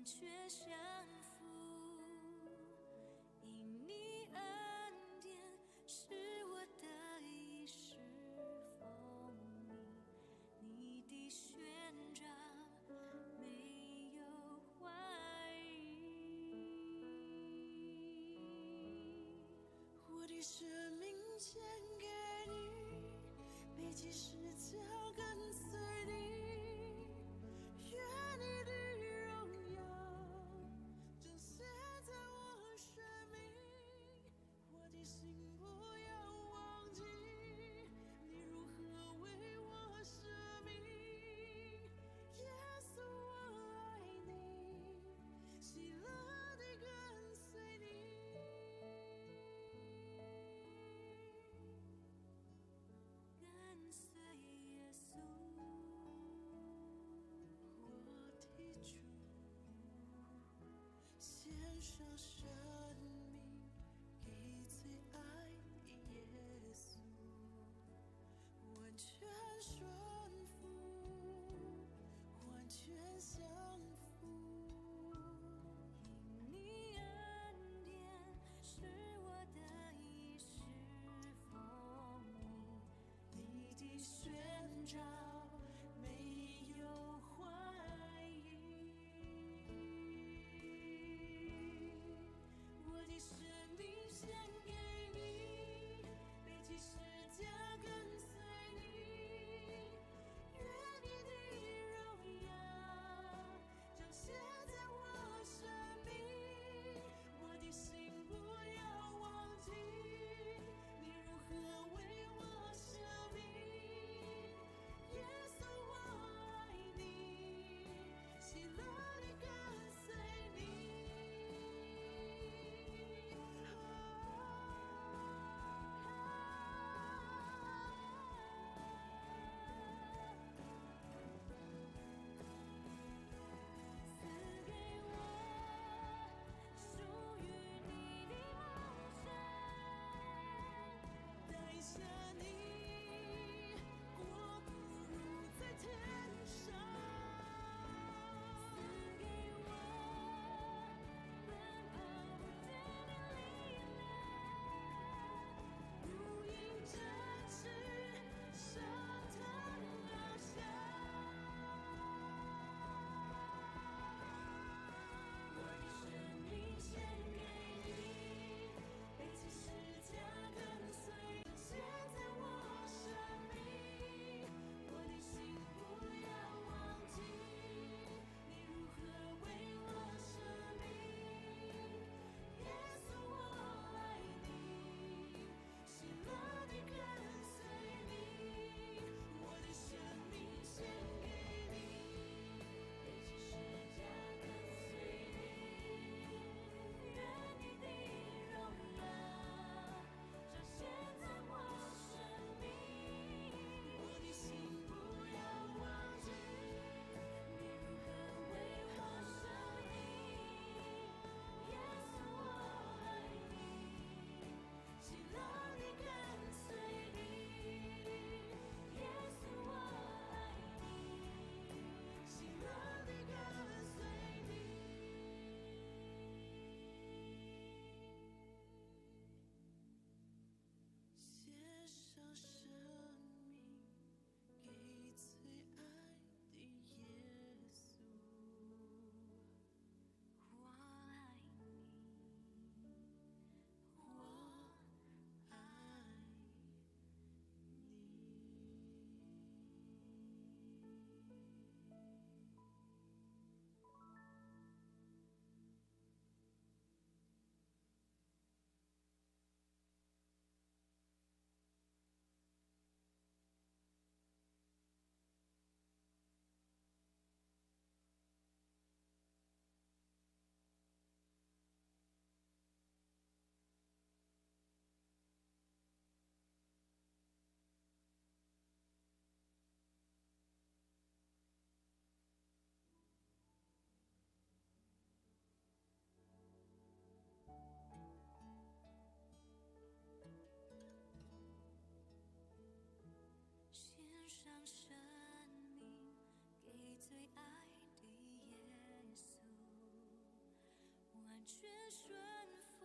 全降服。因你恩典使我得以侍奉你，你的宣召沒有懷疑。我的生命獻給你，背起十架跟隨你，願你的榮耀彰顯在我生命，我的心不要忘記你如何為我捨命，耶穌我愛你，喜樂地跟隨你。跟隨耶穌，我的主，獻上生命給最愛的耶穌，完全順服，完全降服。因你恩典使我得以侍奉你，你的宣召沒有懷疑。全順服，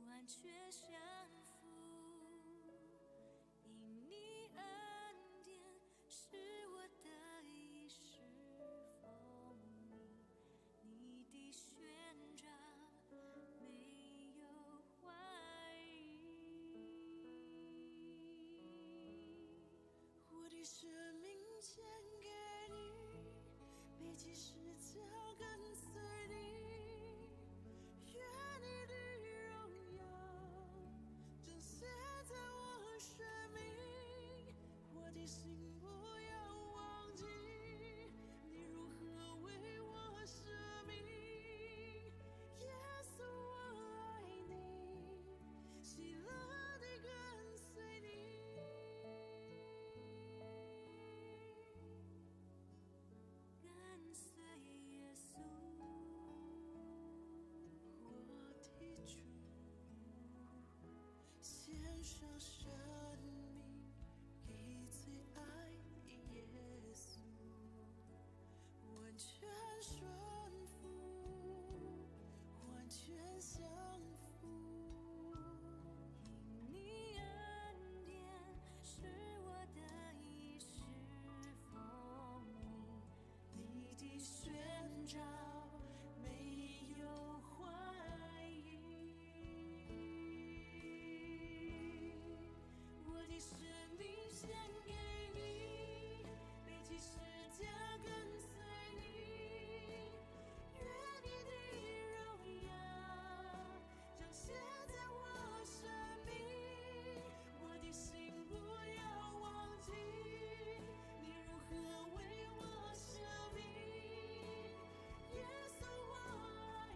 完全降服，因你恩典使我得以侍奉你，你的宣召沒有懷疑。我的生命獻給你，背起十架跟隨你，願你的榮耀彰顯在我生命，我的心不要忘記，你如何為我捨命。耶穌，我愛你，喜樂地跟隨你。跟隨耶穌，我的主，獻上生命給最愛的耶穌，完全順服，完全降服。因你恩典使我得以侍奉你，你的宣召沒有懷疑。我的生命獻給你，背起十架跟隨你，願你的榮耀彰顯在我生命，我的心不要忘記，你如何為我捨命。耶穌，我愛。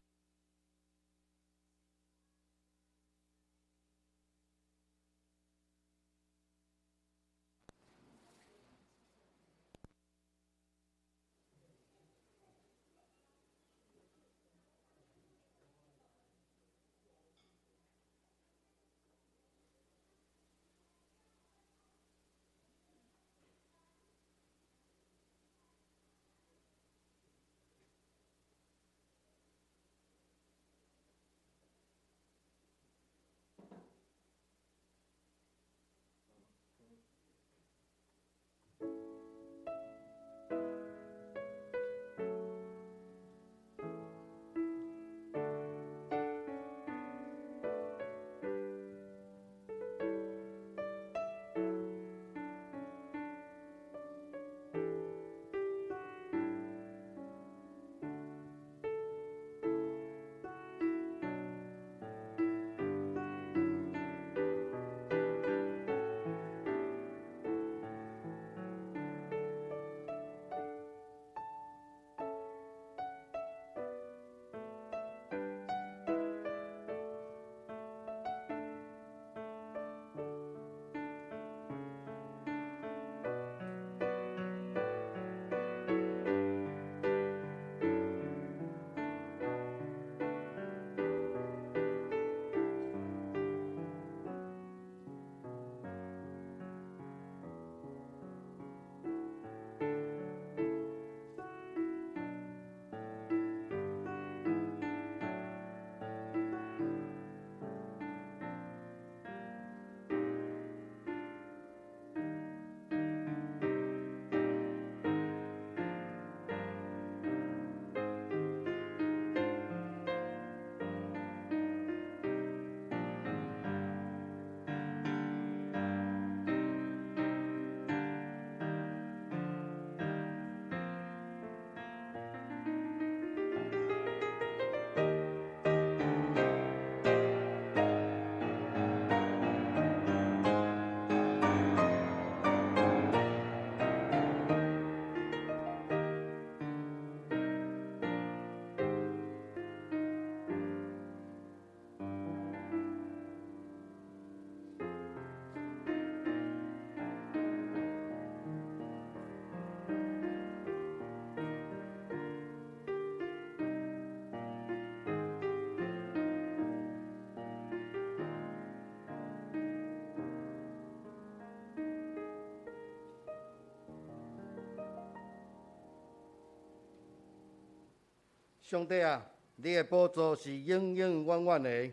上帝啊，你的寶座是永永遠遠的，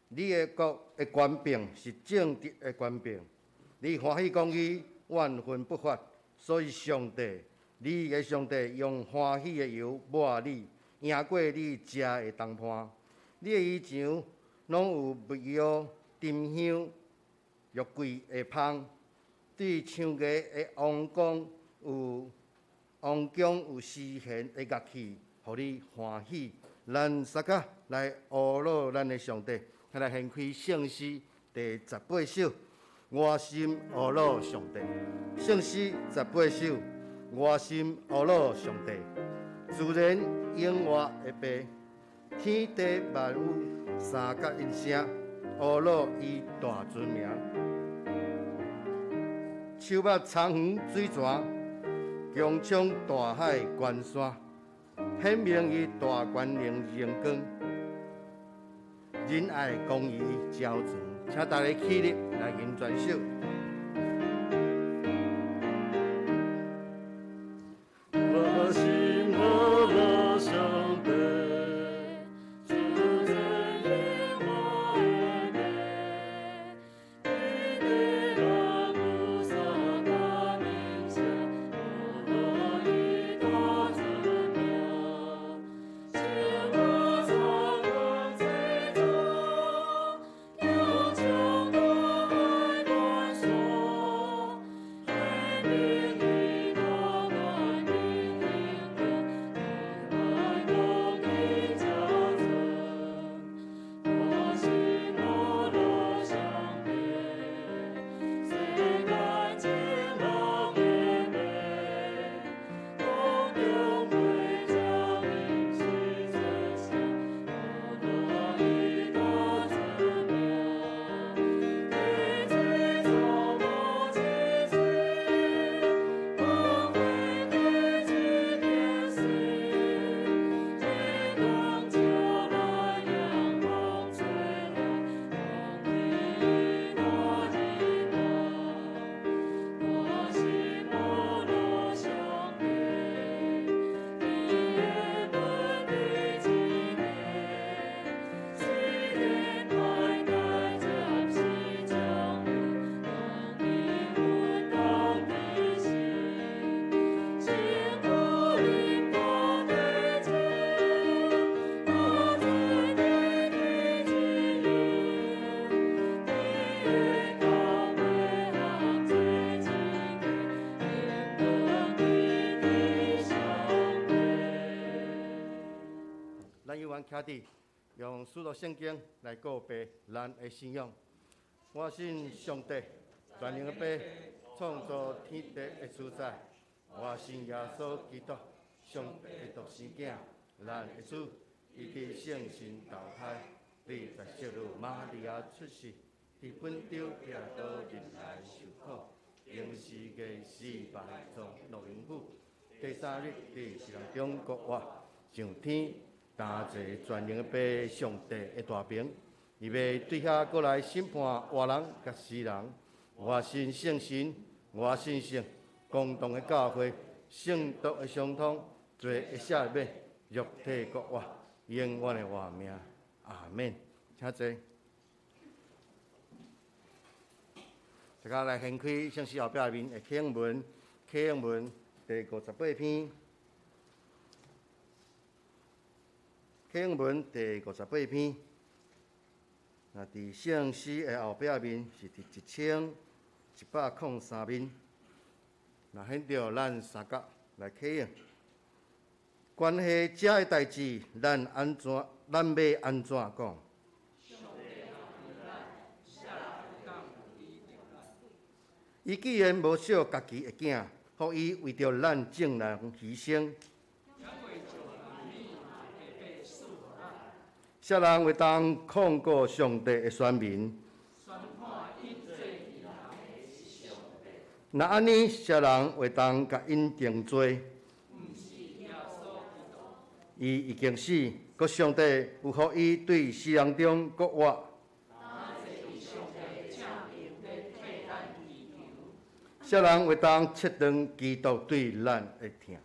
你的國的權柄是正直的權柄。你歡喜公義，怨恨不法，所以上帝，你的上帝用歡喜的油抹你，贏過你食的同伴。你的衣裳攏有蜜油、沉香、玉桂的芳，對唱樂的王宮有王宮有絲弦的樂器，予你歡喜。咱三甲來阿羅咱的上帝，來掀開聖詩第18首。我心阿羅上帝，聖詩十八首。我心阿羅上帝，自然永活的父，天地萬有三角音聲，阿羅伊大尊名。手握蒼雲水泉，強衝大海關山，顯明伊大權能榮光，仁愛公義昭傳，請大家起立來吟全首。我心阿羅上帝，主真耶和華，天地萬有三甲音聲，阿羅伊大尊名。手握蒼雲水泉，強衝大海關山，顯明伊大權能榮光，仁愛公義昭傳。我心阿羅上帝，世間情人的父，空中飛翔應是這聲，阿羅伊大尊名。天地草木青翠，光輝地之天使，日光照來，陽風吹來，光輝大日光。我心阿羅上帝，伊的本地之地，雖然歹代接是將有，當伊奮鬥的心，辛苦飲大地酒，大醉的地之油，你的教會合做一家，永遠的相會。咱永遠徛佇用使徒聖經來告白咱的信仰。我信上帝，全能的父，創造天地的主宰。我信耶穌基督，上帝的獨生囝，咱的主，伊佇聖神投胎，佇十聖女瑪利亞出世，佇本丟彼拉多面來受苦，釘十字架死埋葬落陰府，第三日佇死人中復活，上天，擔坐全能的父上帝的大爿，伊欲對遐閣來審判活人佮死人。我信聖神，我信聖公同的教會，聖徒的相通，罪的赦免，肉體復活，永遠的活命。阿門。請坐。大家來掀開聖詩後壁面的啟應文，啟應文第58篇。啟應文第58篇，那佇聖詩的後壁面是佇1103面。若現著咱三甲來啟應，關係這个代誌，咱按怎，咱欲按怎講？伊既然無惜家己的囝，予伊為著咱眾人犧牲，啥人會當控告上帝的選民？若按呢，啥人會當共𪜶定罪？伊已經死，閣上帝有予伊對死人中復活。啥人會當切斷基督對咱的疼？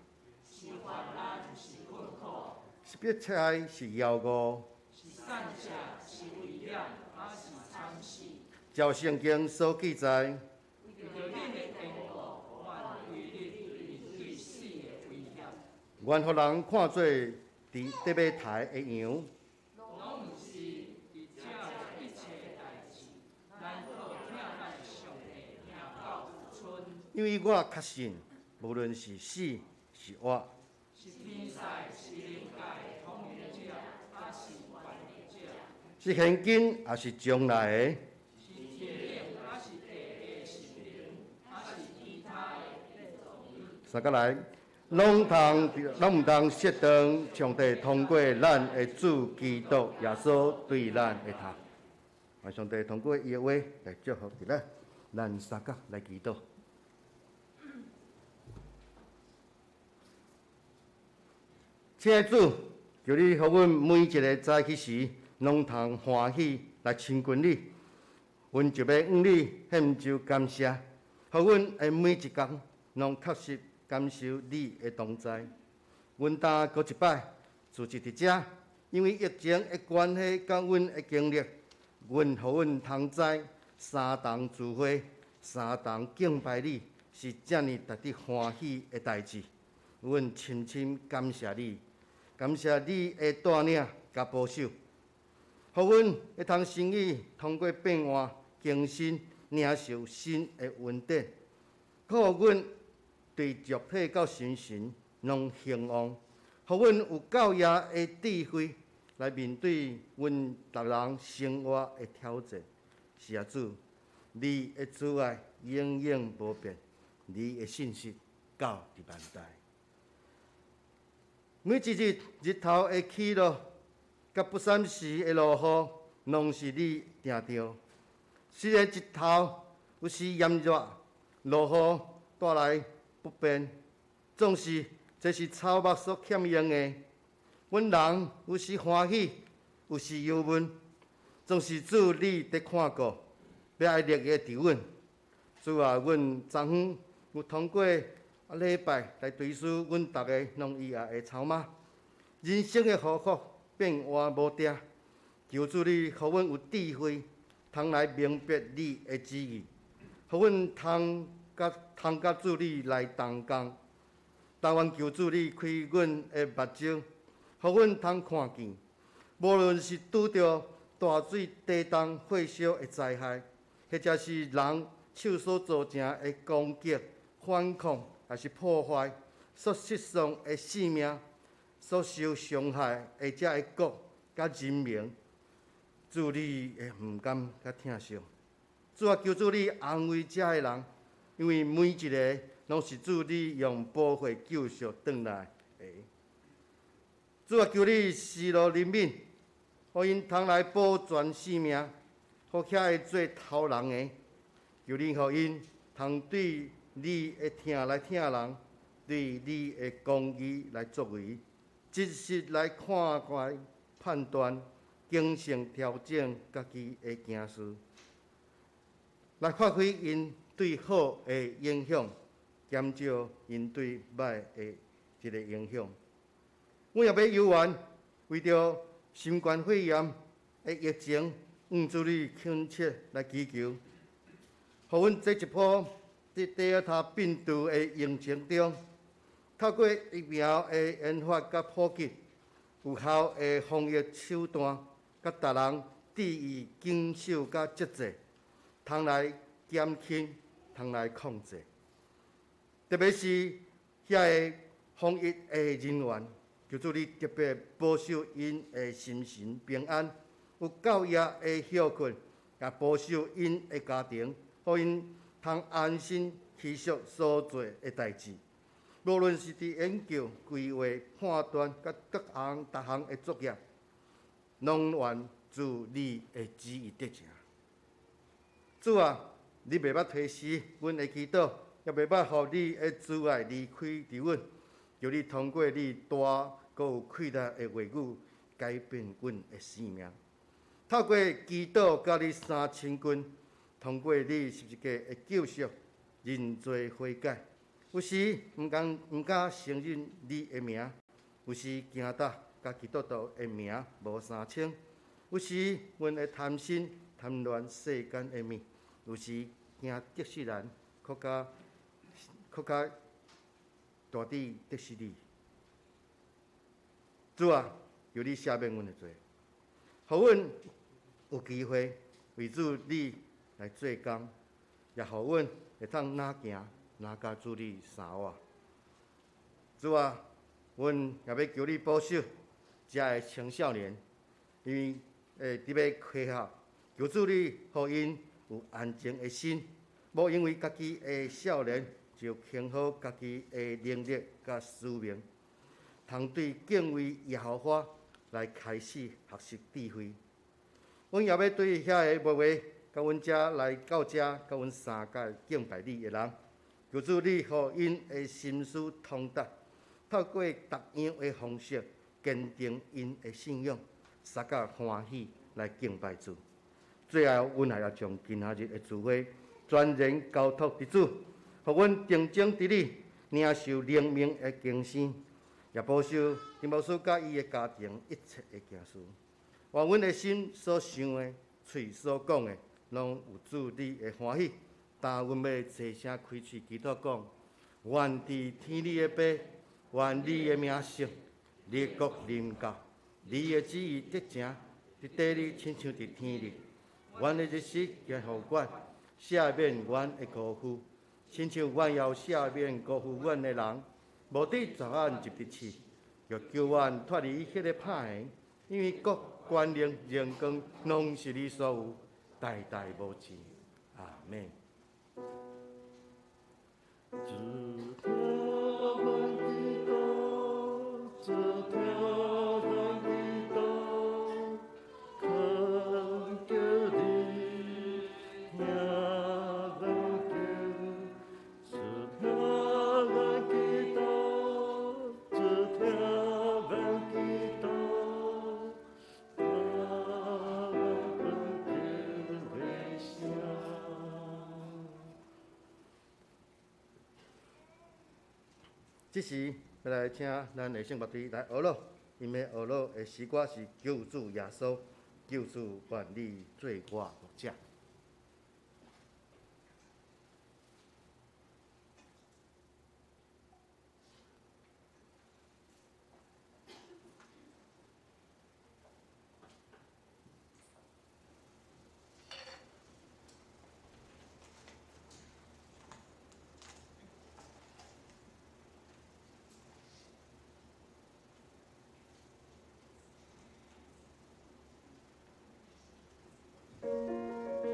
迫害，是枵餓？是散赤，是危險，抑是慘死？照聖經所記載，為著恁的緣故，阮規日面對死的危險。願予人看做佇得欲刣的羊。攏毋是，佇這一切代誌，咱靠疼咱的上帝行到有賰。因為我確信，無論是死是活，是天使，是靈界的統治者，抑是權力者，是現今抑是將來的，是天頂，抑是地的神靈，抑是其他的變種。三個來，攏毋通切斷上帝通過咱的主基督耶穌對咱的疼。願上帝通過伊的話來祝福佇咱，咱三個來祈禱。親愛的主，求你予阮每一个早起時，攏通歡喜來親近你。阮就欲向你獻上感謝，予阮的每一工攏確實感受你的同在。阮今閣一擺聚集佇遮，因為疫情的關係，佮阮的經歷，阮予阮通知三同聚會、三同敬拜你，是遮爾值得歡喜的代誌。阮深深感謝你，感謝你的帶領佮保守，予阮會通心意通過變換、更新、領受新的恩典，閣予阮對肉體到心神攏興旺，予阮有夠額的智慧來面對阮逐人生活的挑戰。是啊，主，你的慈愛永遠無變，你的信實到佇萬代。每一日日頭的起落，佮不三時的落雨，攏是你定著。雖然日頭有時炎熱，落雨帶來不便，總是這是草木所欠用的。阮人有時歡喜，有時憂悶，總是主你佇看顧，欲愛立個佇阮。主啊，阮昨昏有通過禮拜來追思阮逐个攏伊愛的草媽。人生的禍福變化無定，求主你予阮有智慧，通來明白你的旨意，予阮通佮主你來同工。但願求主你開阮的目睭，予阮通看見，無論是拄著大水、地動、火燒的災害，或者是人手所造成的攻擊、反抗，抑是破壞，所失喪的性命，所受傷害的這个國佮人民，主你會毋甘佮疼惜。主啊，求主你安慰這个人，因為每一个攏是主你用寶血救贖轉來的。主啊，求你施予憐憫，予𪜶通來保全性命，予起來做頭人的。求你予𪜶通對你的疼來疼人，對你的公義來作為，真實來看待、判斷、謹慎調整家己的行事，來發揮𪜶對好的影響，減少𪜶對歹的一个影響。阮也欲猶原為著新冠肺炎的疫情，向主你懇切來祈求，予阮這一波佇德爾塔病毒的疫情中，透過疫苗的研發佮普及，有效的防疫手段，佮逐人注意謹守佮節制，通來減輕，通來控制。特別是遐個防疫的人員，求主你特別保守𪜶的心神平安，有夠額的歇睏，也保守𪜶的家庭，予𪜶通安心去續所做的代誌。無論是佇研究、規劃、判斷，佮各項逐項的作業，攏願主你的旨意得成。主啊，你袂捌推辭阮的祈禱，也袂捌予你的慈愛離開佇阮。求你通過你大閣有氣力的話語，改變阮的生命。透過祈禱佮你相親近，通過你十字架的救贖，認罪悔改。有時毋敢承認你的名，有時驚膽，佮基督徒的名無相稱。有時阮會貪心貪戀世間的物，有時驚得失人，閣較大致得失你。主啊，求你赦免阮的罪，予阮有機會為主你來做工，也予阮會當若行若佮主你相活。主啊，阮也欲求你保守遮的青少年，因為會佇欲開學，求主你予𪜶有安靜的心，無因為家己的少年就輕忽家己的能力佮使命，通對敬畏耶和華來開始學習智慧。阮也欲對遐个無閒佮阮遮來到遮，佮阮相佮敬拜你的人，求主你予𪜶的心思通達，透過各樣的方式堅定𪜶的信仰，相佮歡喜來敬拜主。最後，阮也要將今仔日的聚會全然交託佇主，予阮定睛佇你，領受靈命的更新，也保守林牧師佮伊的家庭一切的行事。願阮的心所想的、喙所講的，攏有主你的歡喜。當阮欲齊聲開喙祈禱講：願佇天裡的父，願你的名聖，你的國臨到，你的旨意得成，佇地裡親像佇天裡。阮的日食今予阮，赦免阮的辜負，親像阮也有赦免辜負阮的人。無得帶阮入佇試，欲救阮脫離彼个歹的，因為國、權能、榮光，攏是你所有，代代無盡。阿們。主聽阮祈禱，主聽阮祈禱，懇求你聽咱求。主聽阮祈禱，主聽阮祈禱，聽咱懇求的聲。這時，欲來請咱的聖樂隊來學囉，𪜶欲學囉的詩歌是救主耶穌，救主願你做我牧者。主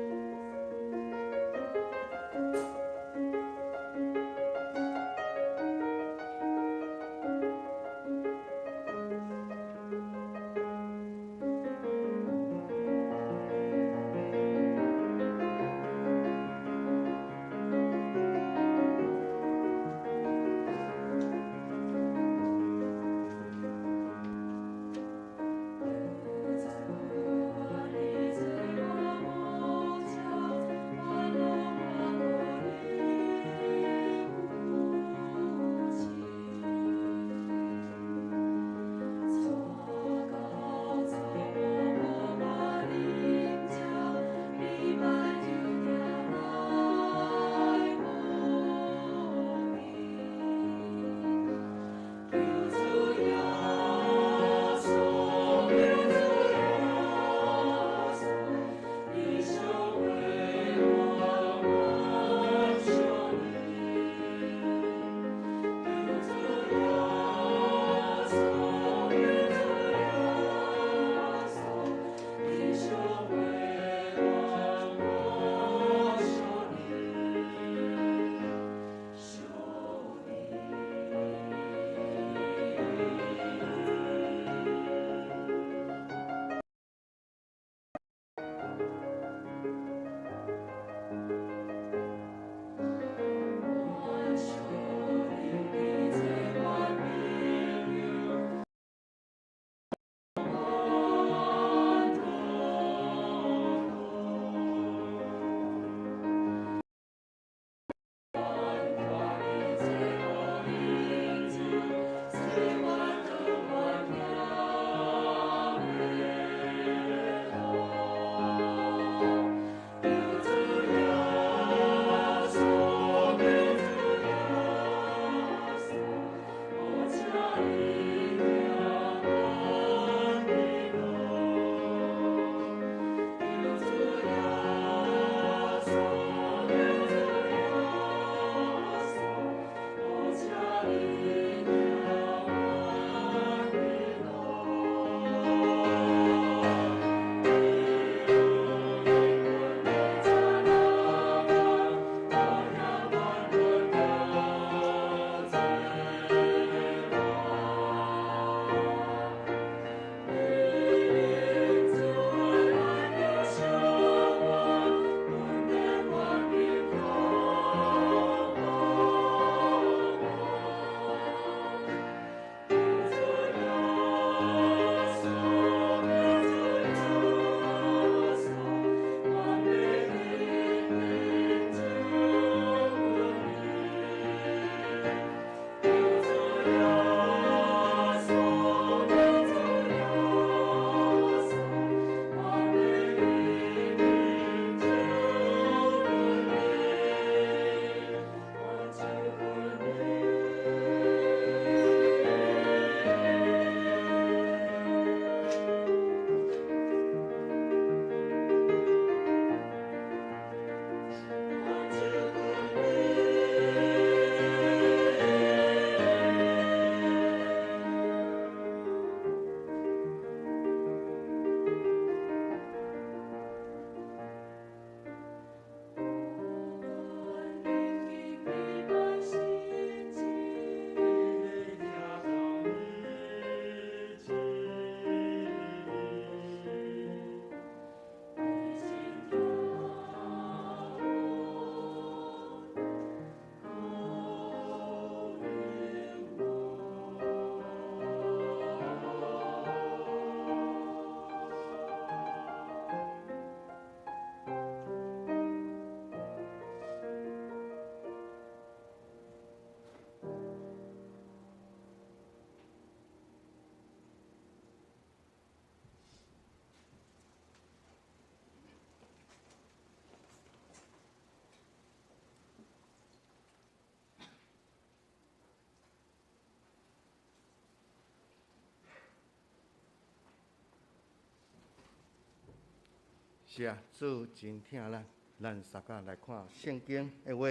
是啊，主真疼咱，咱相佮來看聖經的話。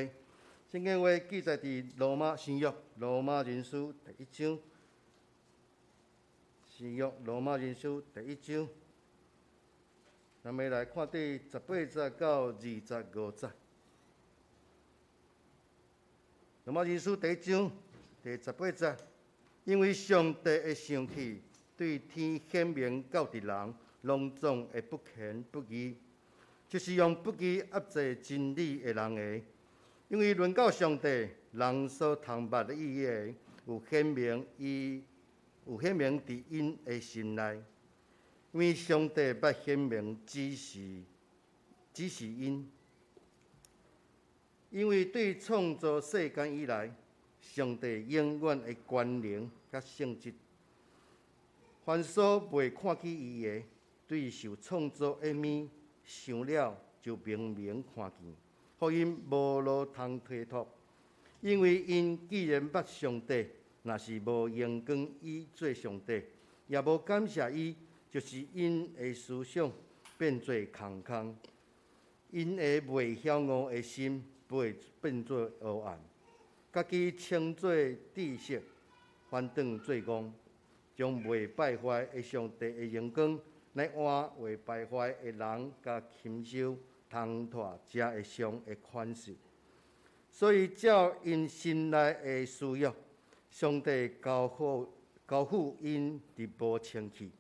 聖經話記載佇羅馬新約羅馬人書第一章。新約羅馬人書第一章，咱欲來看第十八節到25節。羅馬人書第一章第十八節，因為上帝的生氣對天顯明到佇人，攏總的不虔不義，就是用不義壓制真理的人的。因為論到上帝，人所通捌的伊的，有顯明伊有顯明佇𪜶的心內。因為上帝捌顯明指示指示𪜶。因為對創造世間以來，上帝永遠的權能佮性質，凡所袂看見伊的，對受創造的物想了就明明看見，予𪜶無路通推脫。因為𪜶既然捌上帝，若是無榮光伊做上帝，也無感謝伊，就是𪜶的思想變做空空，𪜶的袂曉悟的心變做黑暗，家己稱做知識，反轉做戇，將袂敗壞的上帝的榮光，來換會敗壞的人佮禽獸、通脫食的上的款式。所以照𪜶心內的私欲，上帝交付交付𪜶佇無清氣，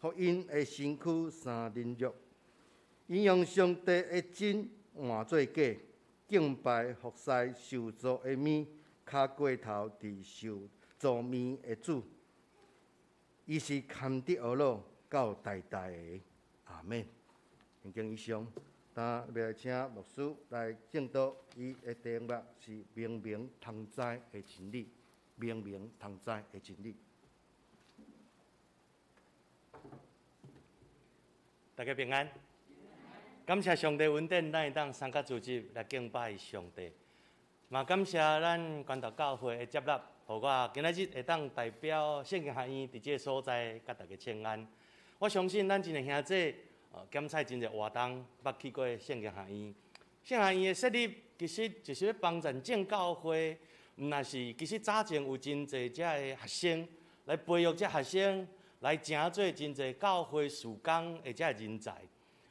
予𪜶的身軀生凌辱。𪜶用上帝的真換做假，敬拜服侍受造的物，較過頭佇受造物的主。伊是堪得呵咾到代代的。阿門。聖經以上，今欲來請牧師來證道，伊的題目是明明通知的真理，明明通知的真理。大家平安，感謝上帝恩典，咱會當三角組織來敬拜上帝。嘛感謝咱關渡教會的接納，予我今仔日會當代表聖經學院佇這个所在，佮大家請安。我相信咱真濟兄弟，檢採真濟活動，捌去過聖經學院。聖經學院的設立，其實就是欲幫助正教會，毋但是其實早前有真濟遮的學生來培育這學生，來成做真濟教會事工的遮人才。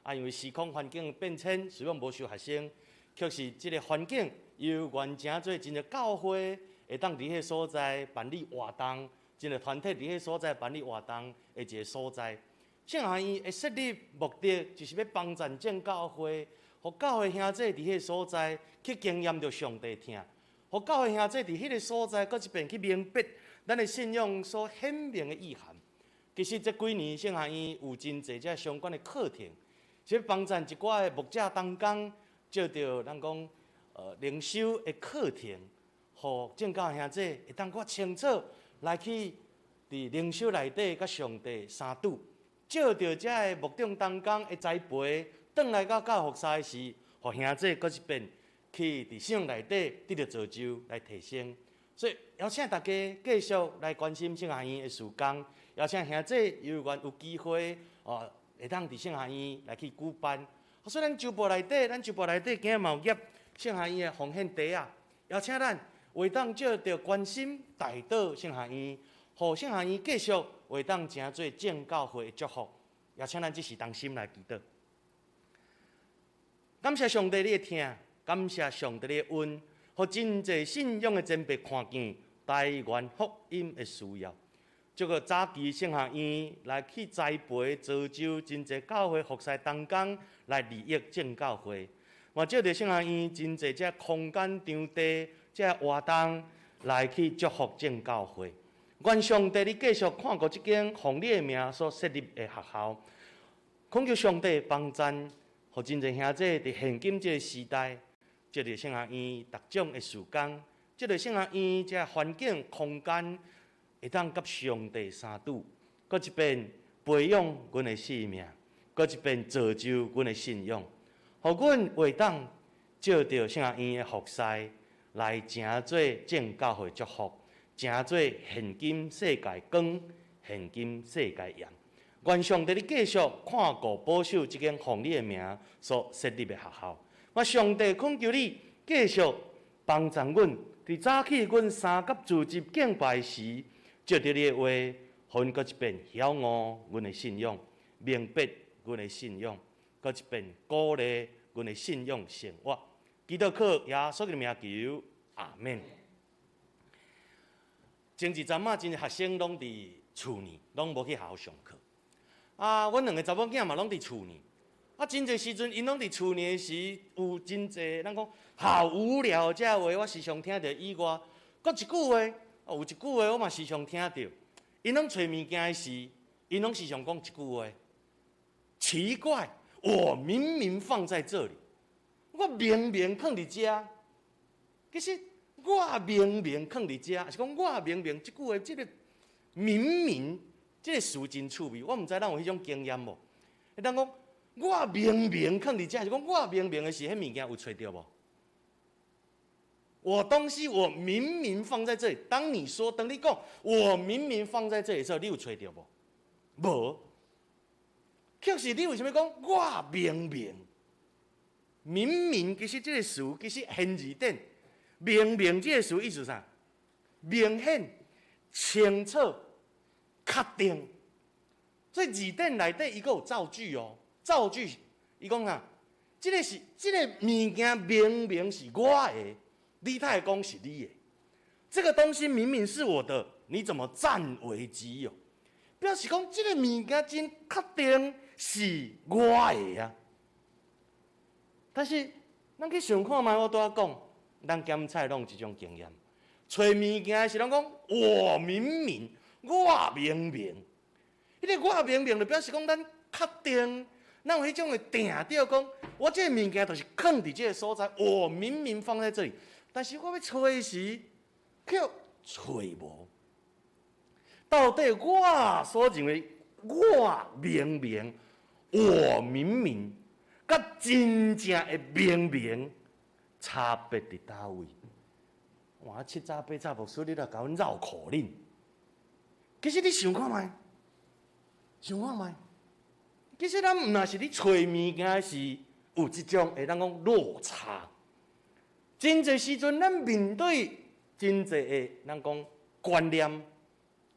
啊，因為時空環境變遷，雖然無收學生，卻是這個環境猶原成做真濟教會會當佇彼个所在辦理活動，真濟團體佇彼個所在辦理活動的一個所在。聖學院的設立目的，就是欲幫助正教會，予教會兄弟佇彼个所在去經驗著上帝疼，予教會兄弟佇彼个所在，閣一遍去明白咱的信仰所顯明的意涵。其實這幾年聖學院有真濟這相關的課程，是欲幫助一寡的牧者同工，藉著咱講靈修的課程，予正教兄弟會當較清楚來去佇靈修內底佮上帝相拄。藉著這个牧長同工的栽培，轉來到教會服侍時，予兄弟閣一遍去佇信仰內底得著造就來提升。所以邀請大家繼續來關心聖學院的事工，邀請兄弟有緣有機會哦，會當佇聖學院來去舉辦。所以咱周報內底，咱周報內底今日嘛有貼聖學院的奉獻袋仔，邀請咱會當藉著關心代禱聖學院，予聖學院繼續會當成做正教會的祝福。邀請咱這時同心來祈禱。感謝上帝你的疼，感謝上帝你的恩，予真濟信仰的前輩看見台灣福音的需要。這個早期聖學院來去栽培造就真濟教會服侍同工來利益正教會。嘛藉著聖學院真濟這空間場地這活動來去祝福正教會。願上帝你繼續看顧這間奉你的名所設立的學校，懇求上帝幫贊，予真濟兄弟佇現今這個時代，藉著聖學院逐種的事工，藉著聖學院這環境空間，會當佮上帝相拄，閣一遍培養阮的生命，閣一遍造就阮的信仰，予阮會當藉著聖學院的服侍來成做正教會祝福，成做現今世界光，現今世界鹽。願上帝你繼續看顧保守這間奉你的名所設立的學校。我上帝懇求你繼續幫助阮，佇早起阮三佮聚集敬拜時，藉著你的話，予阮閣一遍曉悟阮的信仰，明白阮的信仰，閣一遍鼓勵阮的信仰生活。祈禱靠耶穌的名求，阿們。前一陣仔，真濟學生攏佇厝呢，攏無去學校上課。啊，阮兩个查某囝嘛攏佇厝呢。啊，真濟時陣，𪜶攏佇厝呢時，有真濟咱講好無聊這話，我時常聽著以外，閣一句話，有一句話我嘛時常聽著。𪜶攏揣物件時，𪜶攏時常講一句話。奇怪，我明明放在這裡，我明明囥佇遮，其實我明明囥佇遮，抑是講我明明這句話，這个明明這个詞真趣味，我毋知咱有彼種經驗無？會當講我明明囥佇遮，是講我明明的時，彼物件有揣著無？我東西我明明放在這裡，當你說，當你講我明明放在這裡的時候，你有揣著無？無。可是你為啥物講我明明？明明其實這個詞其實現字典，明明這個詞意思啥？明顯、清楚、確定。所以字典內底伊閣有造句哦，造句伊講啥？這个是這个物件明明是我的，你哪會講是你的？這個東西明明是我的，你怎麼佔為己有？表示講這个物件真確定是我的啊。但是咱去想看覓，我拄仔講，咱檢菜攏有這種經驗，揣物件時攏講我明明，我明明，彼个我明明就表示講咱確定，咱有彼種的定著講，我這个物件就是囥佇這个所在，我明明放在這裡，但是我欲揣時，卻揣無。到底我所認為我明明，我明明，佮真正的明明差別佇佗位？哇！七早八早牧師，你來共阮繞口令。其實你想看覓？想看覓？其實咱毋但是咧揣物件時有這種會當講落差。真濟時陣，咱面對真濟的，咱講觀念、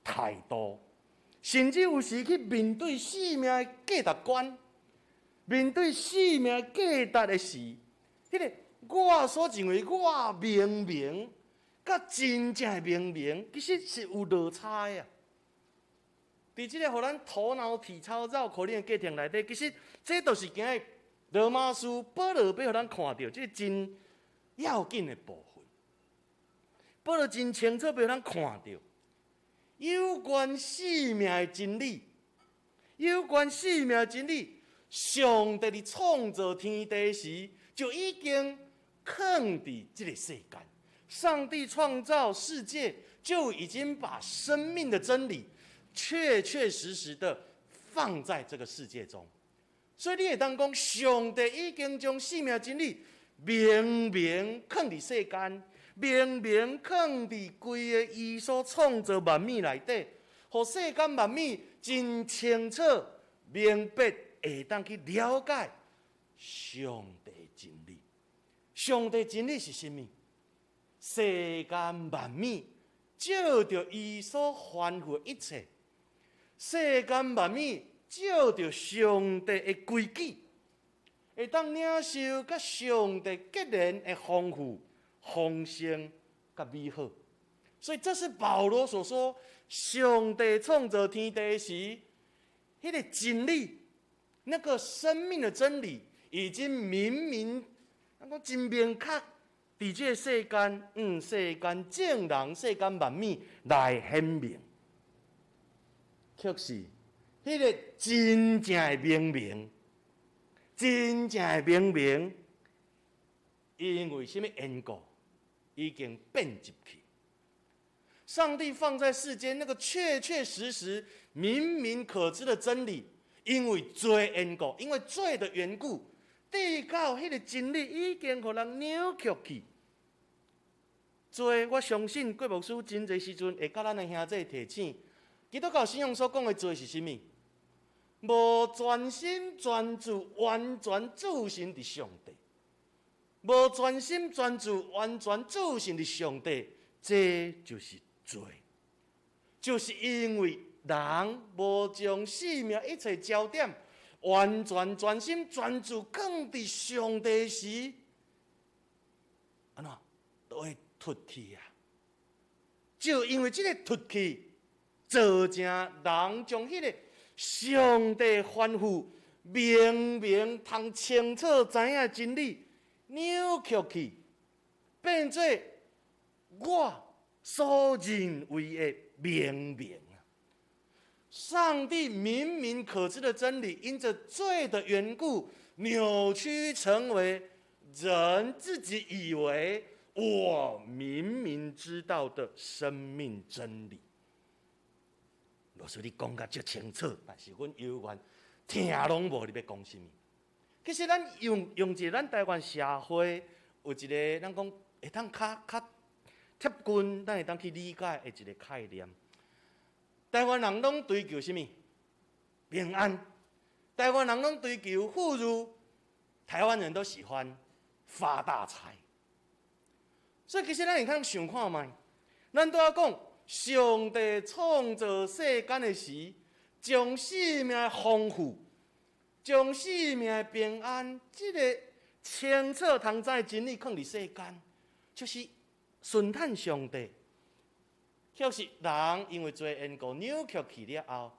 態度，甚至有時去面對生命的價值觀，面對生命價值的時，彼个我所認為我明明，佮真正的明明，其實是有落差的啊。佇這个予咱頭腦體操繞口令的過程內底，其實這就是今日羅馬書保羅欲予咱看著這个真要緊的部分。保羅真清楚欲予咱看著有關生命的真理，有關生命的真理，上帝佇創造天地時就已經囥佇這个世間。上帝創造世界，就已經把生命的真理確確實實的放在這個世界中。所以你會當講，上帝已經將生命真理明明囥佇世間，明明囥佇規个伊所創造萬物內底，予世間萬物真清楚明白，會當去了解上帝真理。上帝真理是啥物？世間萬物照著伊所吩咐的一切，世間萬物照著上帝的規矩，會當領受佮上帝結連的豐富、豐盛佮美好。所以這是保羅所說，上帝創造天地時，彼个真理，那個生命的真理，已經明明，講真明確，佇這個世間，世間眾人、世間萬物來顯明，卻是彼个真正的明明，真正的明明，因為啥物緣故，已經變入去。上帝放在世間那個確確實實、明明可知的真理，因為罪緣故，因為罪的緣故，直到彼个真理已經予人扭曲去。罪，我相信郭牧師真濟時陣會佮咱的兄弟提醒，基督教信仰所講的罪是啥物？無全心全意完全注神佇上帝，無全心全意完全注神佇上帝，這就是罪，就是因為人無將生命一切焦點完全全心全意放佇上帝時，按怎都會脫去啊！就因為這個脫去，造成人將彼個上帝吩咐明明通清楚知影的真理扭曲去，變做我所認為的明明啊！上帝明明可知的真理，因着罪的緣故，扭曲成為人自己以為我明明知道的生命真理。老師，你講甲足清楚，但是阮猶原聽攏無你欲講啥物。其實咱用用一個咱台灣社會有一個咱講會當較較貼近，咱會當去理解的一個概念。台灣人攏追求啥物？平安。台灣人攏追求富裕。台灣人都喜歡發大財。所以其實咱會通想看覓，咱拄仔講，上帝創造世間的時，將生命的豐富、將生命的平安，這個清楚通知的真理，囥佇世間，就是順趁上帝。卻是人因為罪緣故扭曲去了後，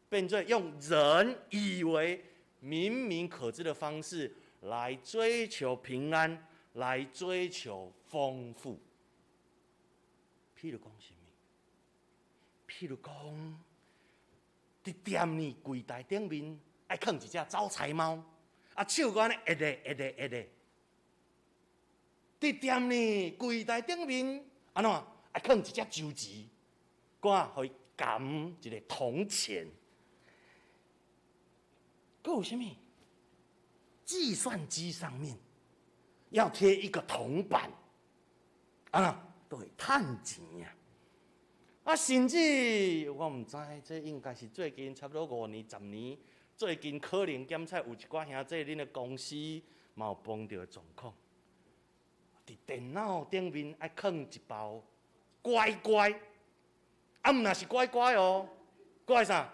變做用人以為明明可知的方式來追求平安，來追求豐富。譬如講啥物？譬如講，佇店裡櫃台頂面愛囥一隻招財貓，啊手閣按呢按咧按咧按咧。佇店裡櫃台頂面按怎愛囥一隻周錢，閣予伊含一個銅錢。閣有啥物？計算機上面要貼一個銅板，啊，都會趁錢啊！啊，甚至我毋知，這應該是最近差不多5年、10年，最近可能檢測有一寡兄弟，恁的公司嘛有碰著的狀況。佇電腦頂面愛囥一包乖乖，啊，毋若是乖乖哦，乖啥？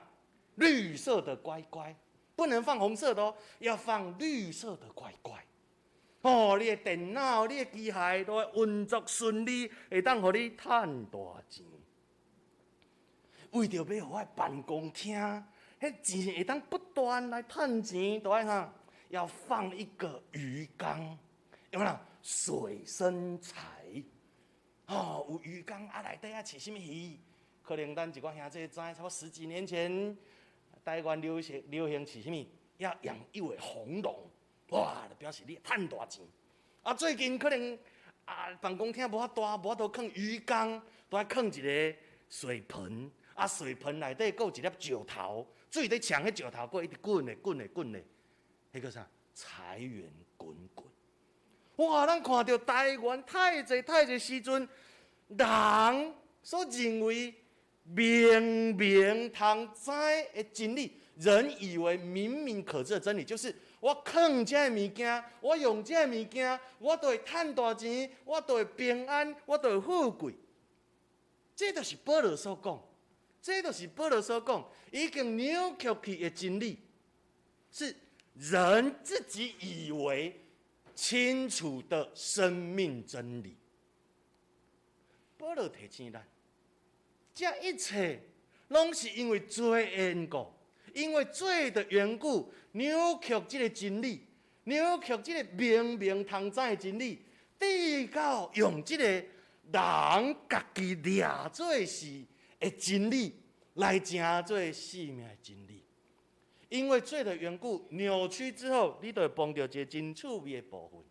綠色的乖乖，不能放紅色的哦，要放綠色的乖乖。哦，你的電腦、你的機械都會運作順利，會當予你趁大錢。為著欲予我的辦公廳，彼錢會當不斷來趁錢，都愛啥？要放一個魚缸，有無？水生財。哦，有魚缸啊，內底愛飼啥物魚？可能咱一寡兄弟知，差不多十幾年前，台灣流行流行飼啥物？要養一尾紅龍，哇，就表示你趁大錢。啊，最近可能啊，辦公廳無法大，無法度囥魚缸，都愛囥一個水盆。啊，水盆內底閣有一粒石頭，水佇沖彼石頭，閣一直滾咧滾咧滾咧，彼叫啥？財源滾滾。哇！咱看著台灣太濟太濟時陣，人所認為明明通知的真理，人以為明明可知的真理，就是我囥這个物件，我用這个物件，我就會趁大錢，我就會平安，我就會富貴。這就是保羅所講，這就是保羅所講，已經扭曲去的真理，是人自己以為清楚的生命真理。保羅提醒咱，這一切攏是因為罪的緣故，因為罪的緣故，扭曲這個真理，扭曲這個明明通知的真理，直到用這個人家己掠做是的真理來成做生命的真理。因為罪的緣故，扭曲之後，你就會碰著一個真趣味的部分。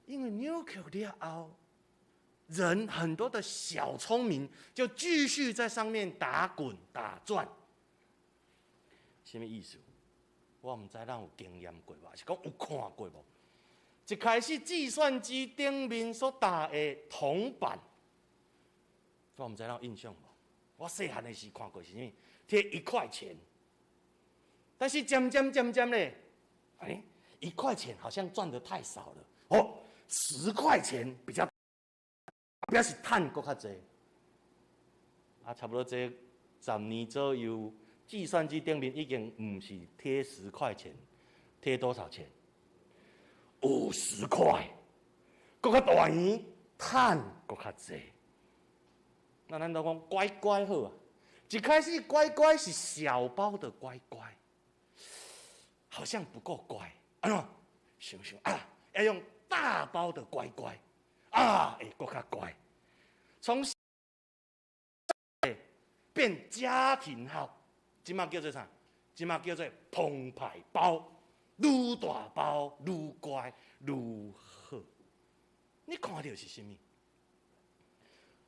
因為扭曲了後，人很多的小聰明就繼續在上面打滾打轉。什麼意思？我毋知咱有經驗過無，是講有看過無？一開始計算機頂面所打的銅板，我毋知咱有印象無？我細漢的時看過是啥物？貼1塊錢，但是漸漸漸漸咧，哎，一塊錢好像賺得太少了，哦，十塊錢比較表示趁閣較濟。啊，差不多這10年左右，計算機頂面已經毋是貼十塊錢，貼多少錢？50塊，閣較大圓，趁閣較濟。那咱都講乖乖好啊，一開始乖乖是小包的乖乖，好像不夠乖，按怎？想想啊，要用大包的乖乖，啊，會閣較乖。從變家庭號，這馬叫做啥？這馬叫做澎湃包，愈大包愈乖愈好。你看著是啥物？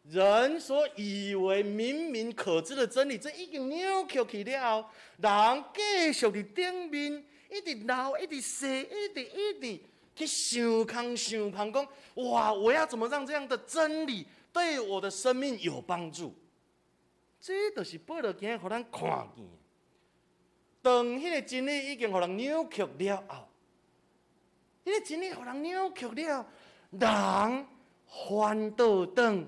人所以為明明可知的真理，這已經扭曲去了後，人繼續佇頂面一直鬧，一直說，一直一直去想空想旁講，哇！我要怎麼讓這樣的真理對我的生命有幫助？這就是保羅今日予咱看見。當彼個真理已經予人扭曲了後，彼個真理予人扭曲了，人反倒轉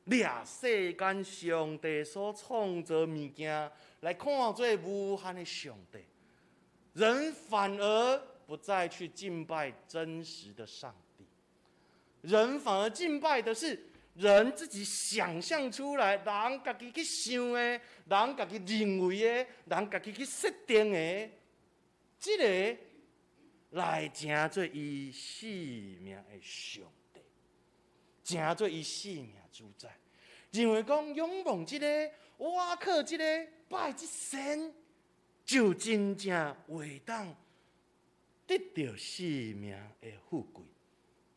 掠世間上帝所創造物件來看做無限的上帝，人反而不再去敬拜真實的上帝，人反而敬拜的是人自己想象出來，人家己去想的，人家己認為的，人家己去設定的，這个來成做伊生命的上帝，成做伊生命主宰。認為講仰望這个，倚靠這个，拜這神，就真正會當得著生命的富貴，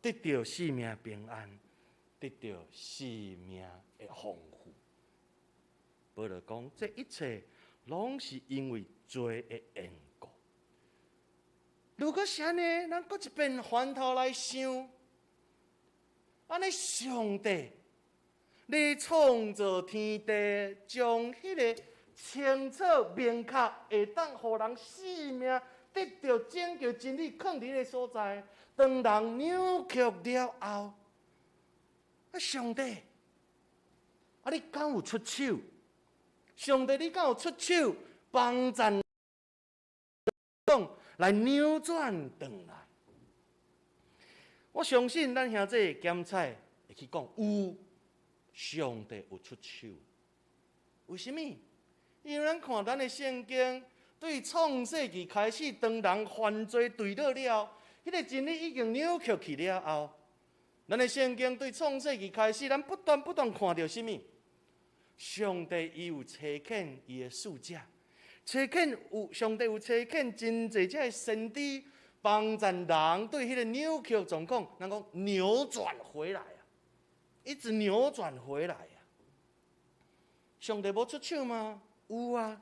得著生命平安，得著生命的豐富。保羅講，這一切攏是因為罪的緣故。如果是按呢，咱閣一遍翻頭來想，按呢上帝，你創造天地，將彼个清楚明確，會當予人生命得著拯救真理，囥佇彼个所在。當人扭曲了後，啊，上帝，啊，你敢有出手？上帝，你敢有出手幫贊來扭轉轉來？我相信咱兄弟檢採會去講有，上帝有出手。為啥物？因為咱看咱的聖經，對創世記開始，當人犯罪墜落了，彼個真理已經扭曲去了後，咱的聖經對創世記開始，咱不斷不斷看著啥物？上帝伊有差遣伊的使者，差遣有上帝有差遣真濟這个先知，幫助人對彼個扭曲狀況，咱講扭轉回來啊，一直扭轉回來啊。上帝無出手嗎？有啊，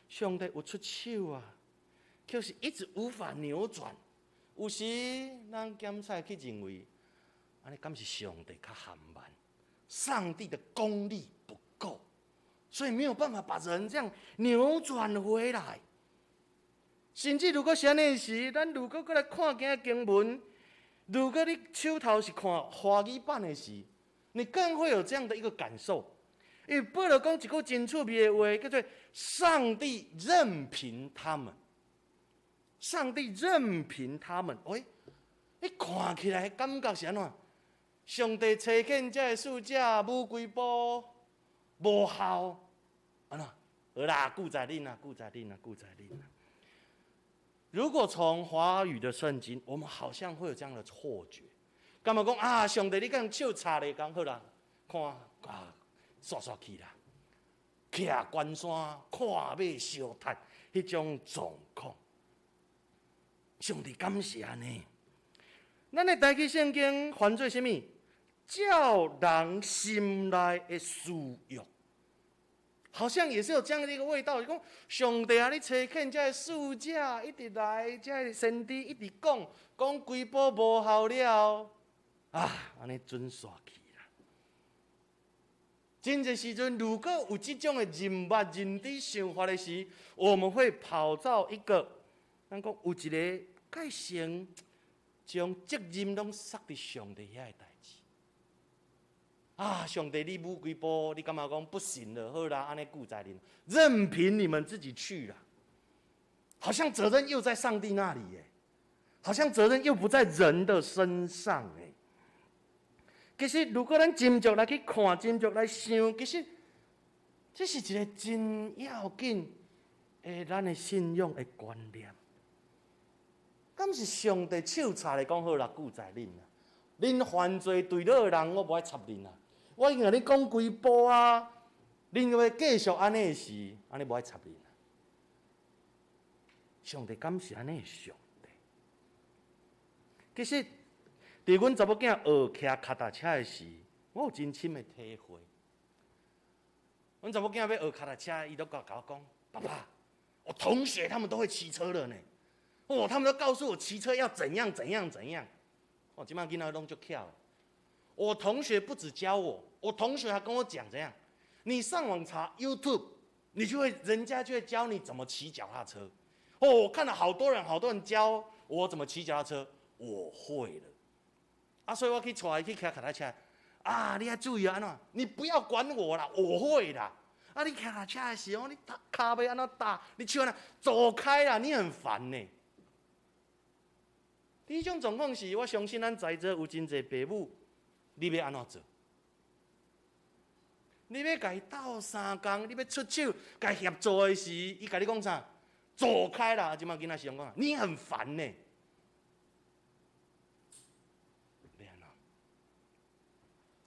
上帝有出手啊，卻是一直無法扭轉。有時咱檢採去認為，按呢敢是上帝較含慢，上帝的功力不夠，所以沒有辦法把人這樣扭轉回來。甚至如果是按呢時，咱如果閣來看今仔經文，如果你手頭是看華語版的時，你更會有這樣的一個感受。因為保羅講一句真趣味的話，叫做“上帝任憑他們”。上帝任憑他們，喂，你看起來感覺是按怎？上帝差遣這个使者舞規步無效，按怎？好啦，顧在恁啦，顧在恁啦，顧在恁啦。如果從華語的聖經，我們好像會有這樣的錯覺，感覺講啊，上帝你敢手插咧，講好啦，看啊，煞煞去啦，徛關山看馬相踢，彼種狀況。上帝敢是按呢？咱的台語聖經翻做啥物？照人心內的私欲，好像也是有這樣的一個味道。講上帝啊，你差遣這个使者一直來，這个先知一直講，講規步無效了，啊，按呢準煞去啦。真濟時陣，如果有這種的認捌、認知、想法的時，我們會跑到一個，咱講有一个改成將責任攏捒佇上帝遐的代誌。啊，上帝，你舞幾步，你感覺講不行了，好啦，按呢顧在恁，任憑你們自己去啦。好像責任又在上帝那裡耶，好像責任又不在人的身上哎。其實，如果咱斟酌來去看，斟酌來想，其實這是一个真要緊的咱的信仰的觀念。敢是上帝手插咧講好啦，顧在恁啦，恁犯罪墜落的人，我無愛插恁啦。我已經共你講幾步啊，恁閣欲繼續按呢時，按呢無愛插恁啦。上帝敢是按呢的上帝？其實，佇阮查某囝學騎跤踏車的時，我有真深的體會。阮查某囝欲學跤踏車，伊都共我講：爸爸，我同學他們都會騎車了呢。哦，他們都告訴我騎車要怎樣怎樣怎樣。哦，這擺囡仔攏足巧的。我同學不止教我，我同學還跟我講怎樣。你上網查 YouTube，你就會，人家就會教你怎麼騎腳踏車。哦，我看了好多人，好多人教我怎麼騎腳踏車，我會了。啊，所以我去帶伊去騎腳踏車。啊，你愛注意按怎？你不要管我啦，我會啦。啊，你騎腳踏車的時候，你跤尾按怎踏，你手按怎走開啦，你很煩呢。這種狀況是，我相信咱在座有真濟爸母，你欲按怎做？你欲共伊鬥相共，你欲出手共伊協助的時，伊共你講啥？走開啦！這擺囡仔是講，你很煩呢。欲按怎？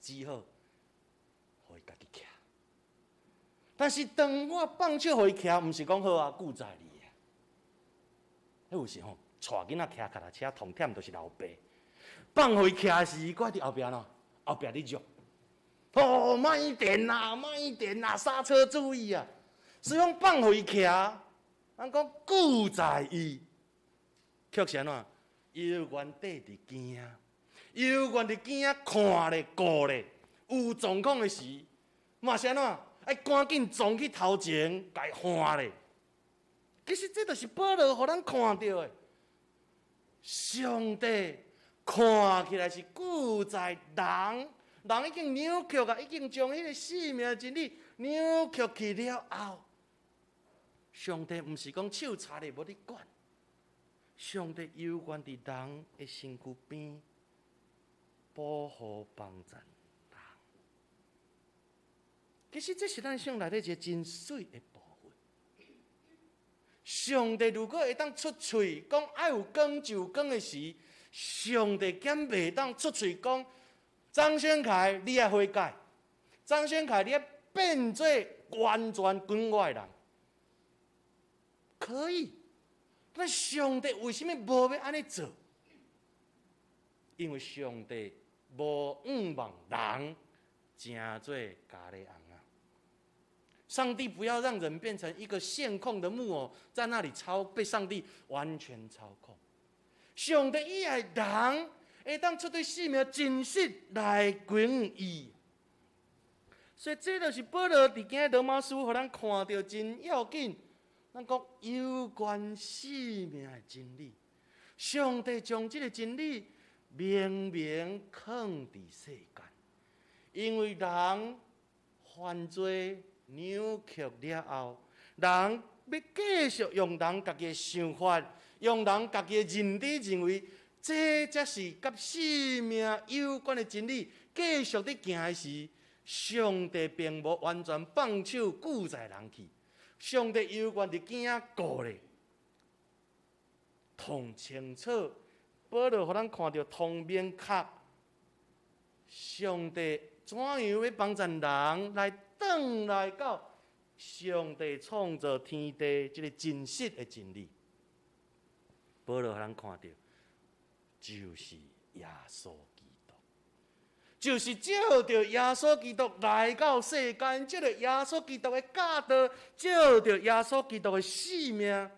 只好予伊家己騎。但是當我放手予伊騎，毋是講好啊，顧在你啊。彼有時吼，帶囡仔騎跤踏車，痛忝就是老爸。放予伊騎時，閣佇後壁喏，後壁咧嚷。哦，慢一點啦，慢一點啦，剎車注意啊！所以講放予伊騎，咱講顧在伊，卻是按怎？猶原綴佇邊仔，猶原佇邊仔看咧顧咧，有狀況的時，嘛是按怎？愛趕緊衝去頭前，共伊看咧。其實這就是保羅予咱看著的，上帝看起來是顧在人，人已經扭曲啊，已經將彼个生命真理扭曲去了後，上帝毋是講手插咧無咧管，上帝猶原佇人的身軀邊保護幫助人。其實這是咱聖經內底一个真媠的部分。上帝如果會當出喙講愛有光就有光的時，上帝敢袂當出喙講張宣凱，你愛悔改；張宣凱，你愛變做完全跟我的人，可以。那上帝為啥物無欲按呢做？因為上帝無向望人成做咖喱尪仔。上帝不要讓人變成一個線控的木偶，在那裡操被上帝完全操控。上帝伊愛人會當出對生命真實來歸伊。所以這就是保羅佇今羅馬書，予咱看著真要緊。咱講有關生命的真理，上帝將這个真理明明囥佇世間，因為人犯罪扭曲了後，人欲繼續用人家己的想法，用人家己的認知認為，這才是佮生命有關的真理。繼續佇行的時，上帝並無完全放手顧在人去，上帝猶原佇邊仔顧咧，通清楚。保羅予咱看著通明確，上帝怎樣欲幫助人來轉來到上帝創造天地這个真實的真理。保羅予咱看著，就是耶穌基督，就是照著耶穌基督來到世間，這个耶穌基督的教導，照著耶穌基督的生命，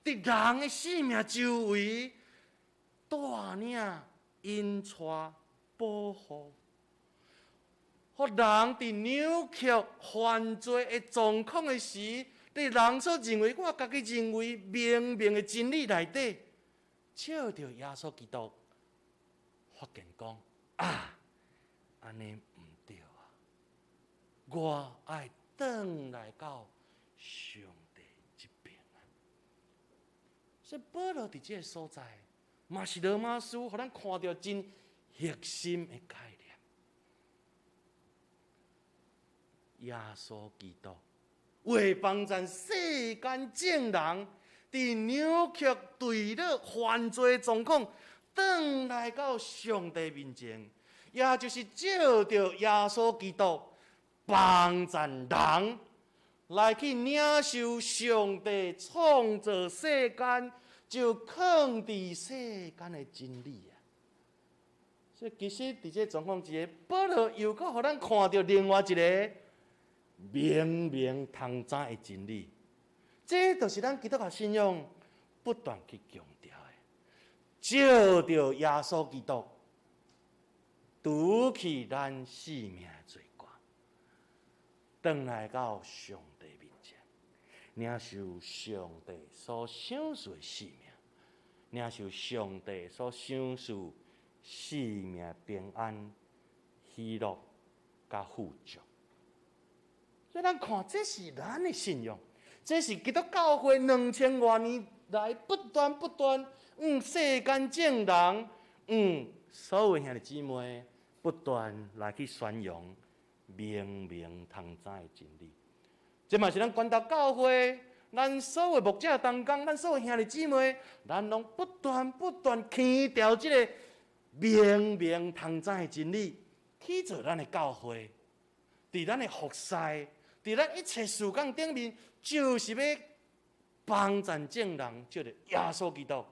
佇人的生命周圍帶領、引帶、保護。予人佇扭曲犯罪的狀況的時，佇人所認為，我家己認為明明的真理內底，藉著耶穌基督發現講啊，按呢毋對啊，我愛轉來到上帝這邊啊。所以保羅佇這个所在，嘛是羅馬書，予咱看著真核心的概念。耶穌基督為幫贊世間眾人，佇扭曲墜落犯罪狀況，轉來到上帝面前，也就是藉著耶穌基督幫贊人來去領受上帝創造世間就囥佇世間的真理啊！所以其實佇這狀況之下，保羅又閣予咱看著另外一个明明通知的真理，這就是咱基督教信仰不斷去強調的。藉著耶穌基督除去咱性命的罪過，轉來到上帝面前，領受上帝所賞賜的性命，領受上帝所賞賜生命平安、喜樂佮富足。所以咱看，這是咱的信仰，這是基督教會2000外年來不斷不斷，世間眾人，所有兄弟姊妹不斷來去宣揚明明通知的真理。這嘛是咱關渡教會，咱所有牧者同工，咱所有兄弟姊妹，咱攏不斷不斷強調這个明明通知的真理，去做咱的教會，佇咱的服事。佇咱一切事工頂面，就是欲幫贊眾人，藉著耶穌基督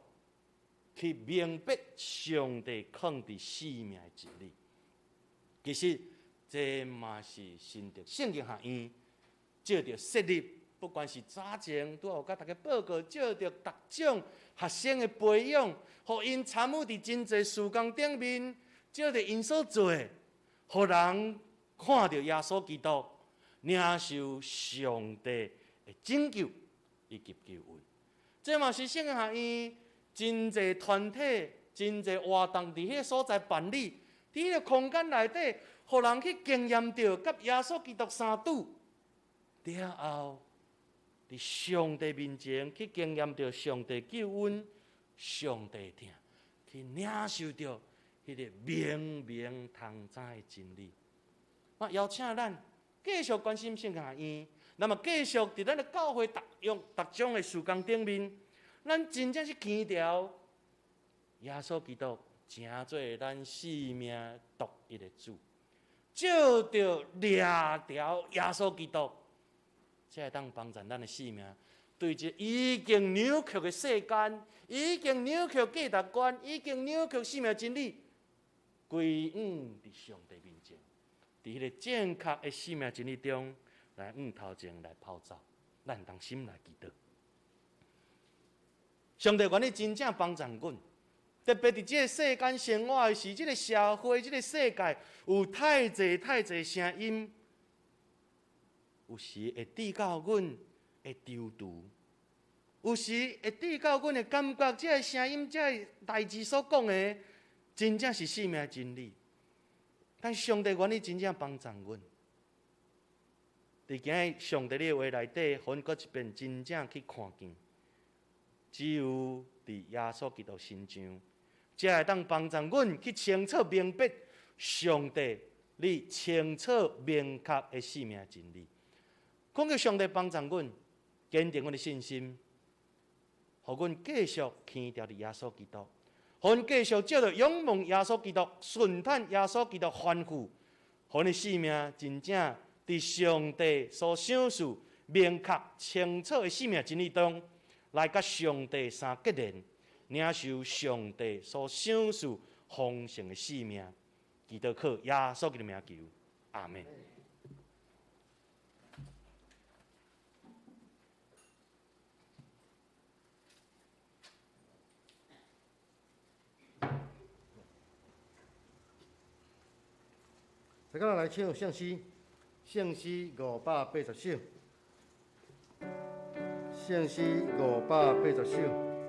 去明白上帝囥佇生命的真理。其實，這嘛是新竹聖經學院藉著設立，不管是早前拄仔有佮大家報告，藉著逐種學生的培養，予𪜶參與佇真濟事工頂面，藉著𪜶所做的，予人看著耶穌基督。領受上帝的拯救以及救恩，這嘛是聖經學院真濟團體、真濟活動佇彼个所在辦理，佇彼个空間內底，予人去經驗著佮耶穌基督相拄，了後佇上帝面前去經驗著上帝救恩、上帝疼，去領受著彼个明明通知的真理。我邀請咱繼續關心聖經學院，那麼繼續佇咱的教會逐樣逐種的事工頂面，咱真正是強調耶穌基督成做咱生命獨一的主，藉著掠牢耶穌基督，才會當幫助咱的生命，對這已經扭曲的世間，已經扭曲價值觀，已經扭曲生命真理，歸向佇上帝面前。佇彼个正確的生命真理中，來向頭前來跑走，咱同心來祈禱。上帝願意真正幫助阮，特別佇這个世間生活的時，這个社會、這个世界有太濟太濟聲音，有時會致到阮會躊躇，有時會致到阮會感覺這个聲音、這个代誌所講的，真正是生命真理。但上帝願意真正幫助阮，佇今日上帝的話內底，予阮閣一遍真正去看見，只有佇耶穌基督身上，才會當幫助阮去清楚明白上帝你清楚明確的生命真理。懇求上帝幫助阮，堅定阮的信心，予阮繼續牽牢佇耶穌基督。予阮繼續藉著仰望耶穌基督，順嘆耶穌基督吩咐，予阮的生命真正佇上帝所賞賜明確清楚的生命真理中，來佮上帝相結連，領受上帝所賞賜豐盛的生命。祈禱靠耶穌基督名求，阿們。再咱來唱聖詩，聖詩580首，聖詩580首，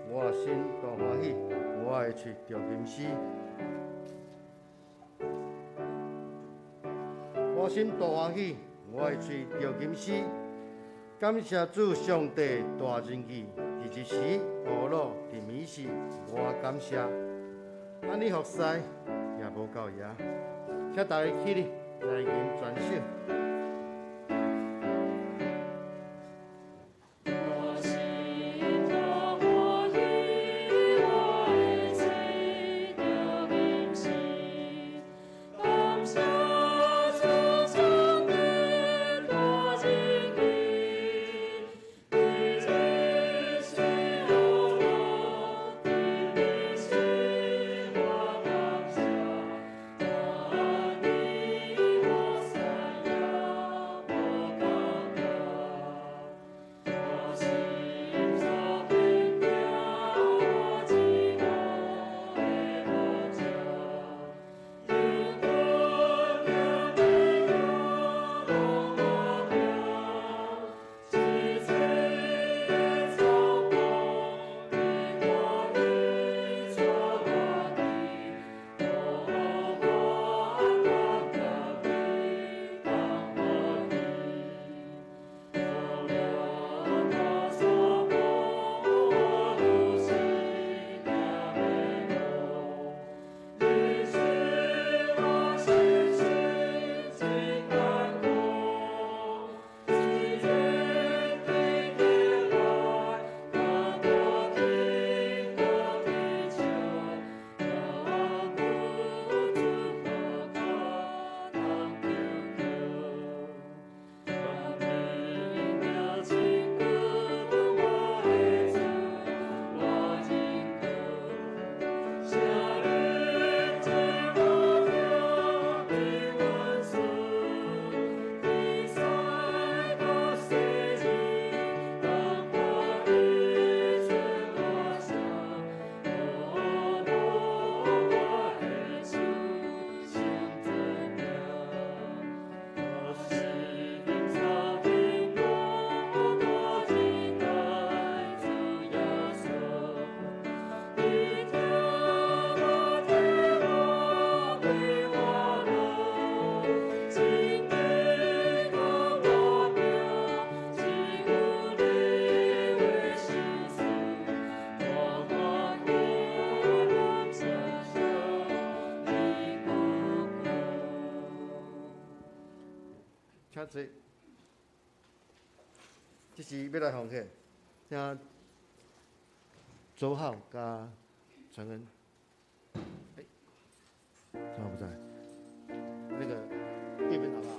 我心大歡喜，我的喙著吟詩。我心大歡喜，我的喙著吟詩，感謝主上帝大仁義，佇日時呵咾，佇暝時我感謝。按呢服侍也無夠贏，請大家起立來吟全首。我心大歡喜，我的喙著吟詩，感謝主上帝大仁義，佇日時呵咾，佇暝時我感謝，按呢服侍也無夠贏。我心所堅定，我至高的牧者，永遠的路我行，一切草木的我的带我去，我愿的当我去。风流所过，我如是行的路。你是我心事真艰苦，虽然对天来，若多听歌的唱，若久祝福我当求求。我听着亲久我的主，我认可。圣灵真我听的文书，比赛到世人，当我的主我想，我我的主上尊名。我心所坚固，大仁爱主耶穌，你聽我聽我歸我路，真理我我命，只有你為實事，我歡喜感謝你久久。請坐。這是欲來奉獻，請周浩佮傳恩。欸，周浩不在，那個葉芬好不好？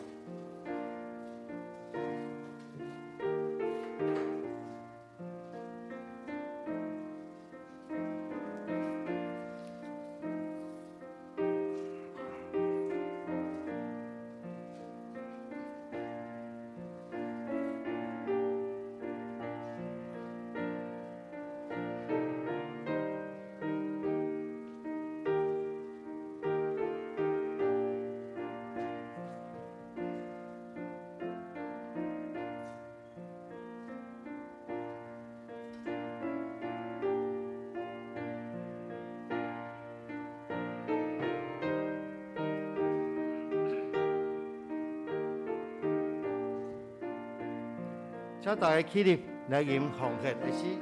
請大家起立來吟奉獻的詩。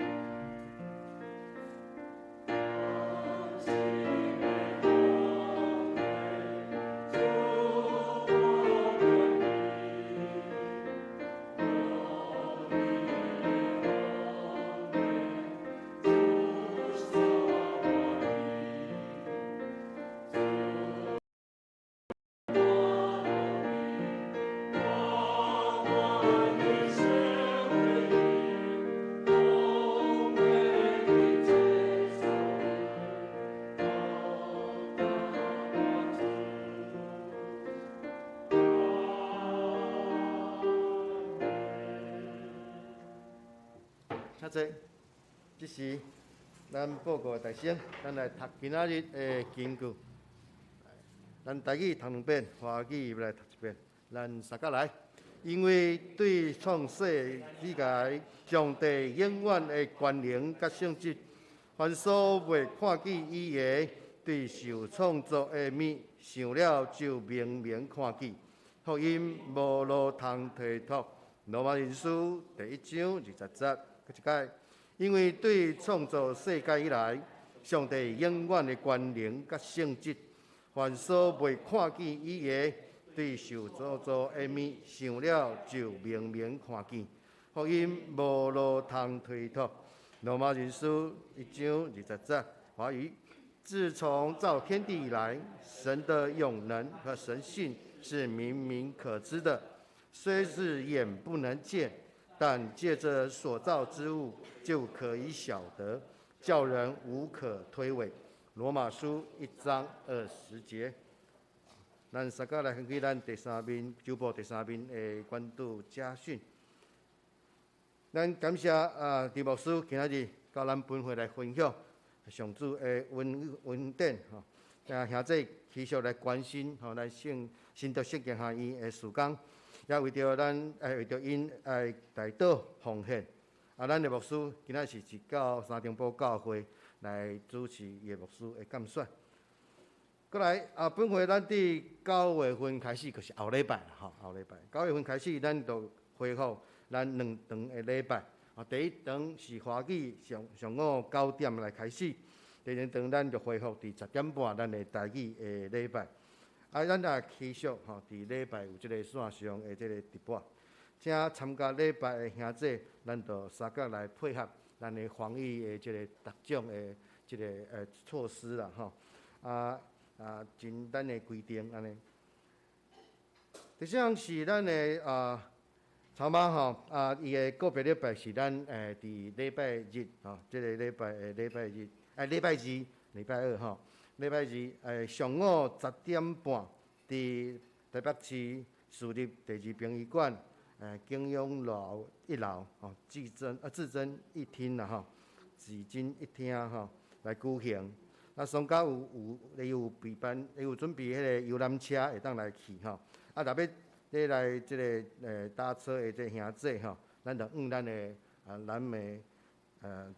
請坐。這時，咱報告的大聲，咱來讀今仔日的經句。咱台語讀兩遍，華語欲來讀一遍，咱相佮來。因為對創世以來，上帝永遠的權能佮性質，凡所未看見伊的，對受創造的物想了就明明看見，予𪜶無路通推脫。羅馬人書第一章二十節，閣一擺。因為對創造世界以來，上帝永遠的權能佮性質，凡所未看見伊的，對受創造的物想了就明明看見，予𪜶無路通推脫。羅馬人書一章二十節，華語。自從造天地以來，神的永能和神性是明明可知的，雖是眼不能見，但借着所造之物就可以曉得，叫人無可推諉。羅馬書一章二十節。咱相佮來翻開咱第三面，周報第三面的關注家訓。咱感謝啊，陳牧師今仔日佮咱本會來分享上主的恩恩典吼，啊兄弟持續來關心吼，咱聖新竹聖經學院的事工，也為著咱為著𪜶來代禱奉獻。啊，咱的牧師今仔是佇到三重埔教會來主持伊的牧師的監選。過來啊，本會咱佇九月份開始，就是後禮拜啦吼，後禮拜九月份開始，咱就恢復咱兩堂的禮拜。啊，第一堂是華語上上午九點來開始，第二堂咱就恢復佇十點半咱的台語的禮拜。啊，咱也持續吼，佇禮拜有這个線上的這个直播，請參加禮拜的兄弟，咱就相佮來配合咱的防疫的這个逐種的這个措施啦吼。啊啊，盡咱的規定按呢。第四項是咱的啊。草媽吼啊，伊的告別禮拜是咱佇禮拜日吼，這个禮拜的禮拜日，哎，禮拜二，禮拜二吼，禮拜二上午十點半，佇台北市市立第二殯儀館景永樓一樓吼，至臻啊至臻一廳啦吼，至臻一廳吼來舉行。啊，喪家有有伊有備辦，伊有準備彼个遊覽車會當來去吼。啊，若欲欲來這个搭車的這兄弟吼，咱就向咱的啊南美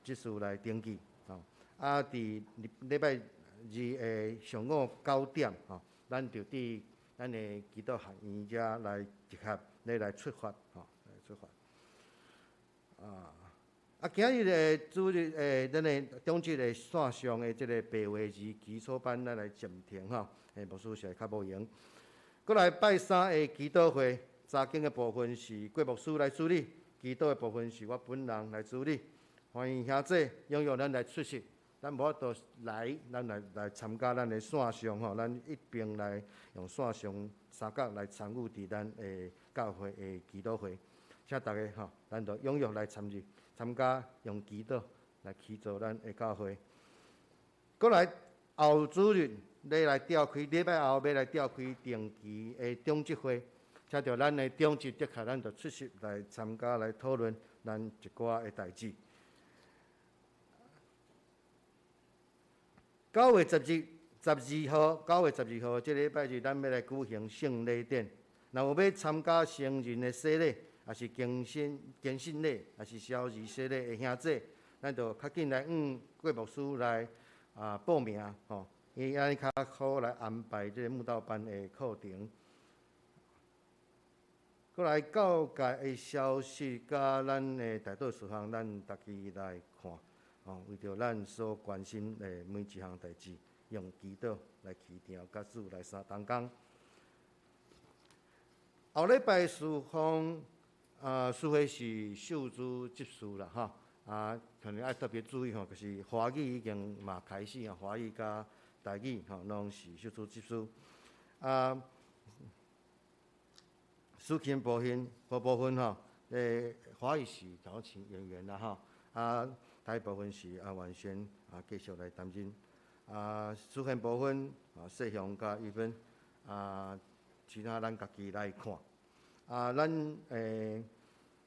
執事來登記吼。啊，佇禮拜二的上午九點吼，咱就佇咱的祈禱學院遮來集合，欲來出發吼，來出發。啊，啊，今日的主日咱的中職的線上的這个白話字基礎班，咱來暫停吼，牧師實在較無閒。過來拜三的祈禱會，查經的部分是郭牧師來主理，祈禱的部分是我本人來主理。歡迎兄弟踴躍咱來出席，咱無法度來，咱來來參加咱的線上吼，咱一併來用線上相佮來參與佇咱的教會的祈禱會，請大家吼，咱就踴躍來參與參加，用祈禱來祈禱咱的教會。過來後主日。欲來召開禮拜後，欲來召開定期的長執會，請著咱的長執的確，咱就出席來參加來討論咱一寡的代誌。九月十二十二號，九月十二號，這禮拜日，咱欲來舉行聖禮典。若有欲參加成人的洗禮，抑是堅信堅信禮，抑是小兒洗禮的兄弟，咱就較緊來向郭牧師來啊報名吼。伊按呢較好來安排這个慕道班的課程。過來教界的消息，佮咱的代禱事項，咱逐家來看，吼，為著咱所關心的每一項代誌，用祈禱來祈禱，佮主來相同工。後禮拜事奉啊，事會是秀珠執事啦，吼，啊，可能愛特別注意吼，就是華語已經嘛開始啊，華語佮台語吼，攏是秀珠執事。啊，司琴部分部分吼，華語是陶琴演員啦吼，啊，台語部分是啊完全啊繼續來擔任。啊，司琴部分啊，世雄佮玉芬啊，其他咱家己來看。啊，咱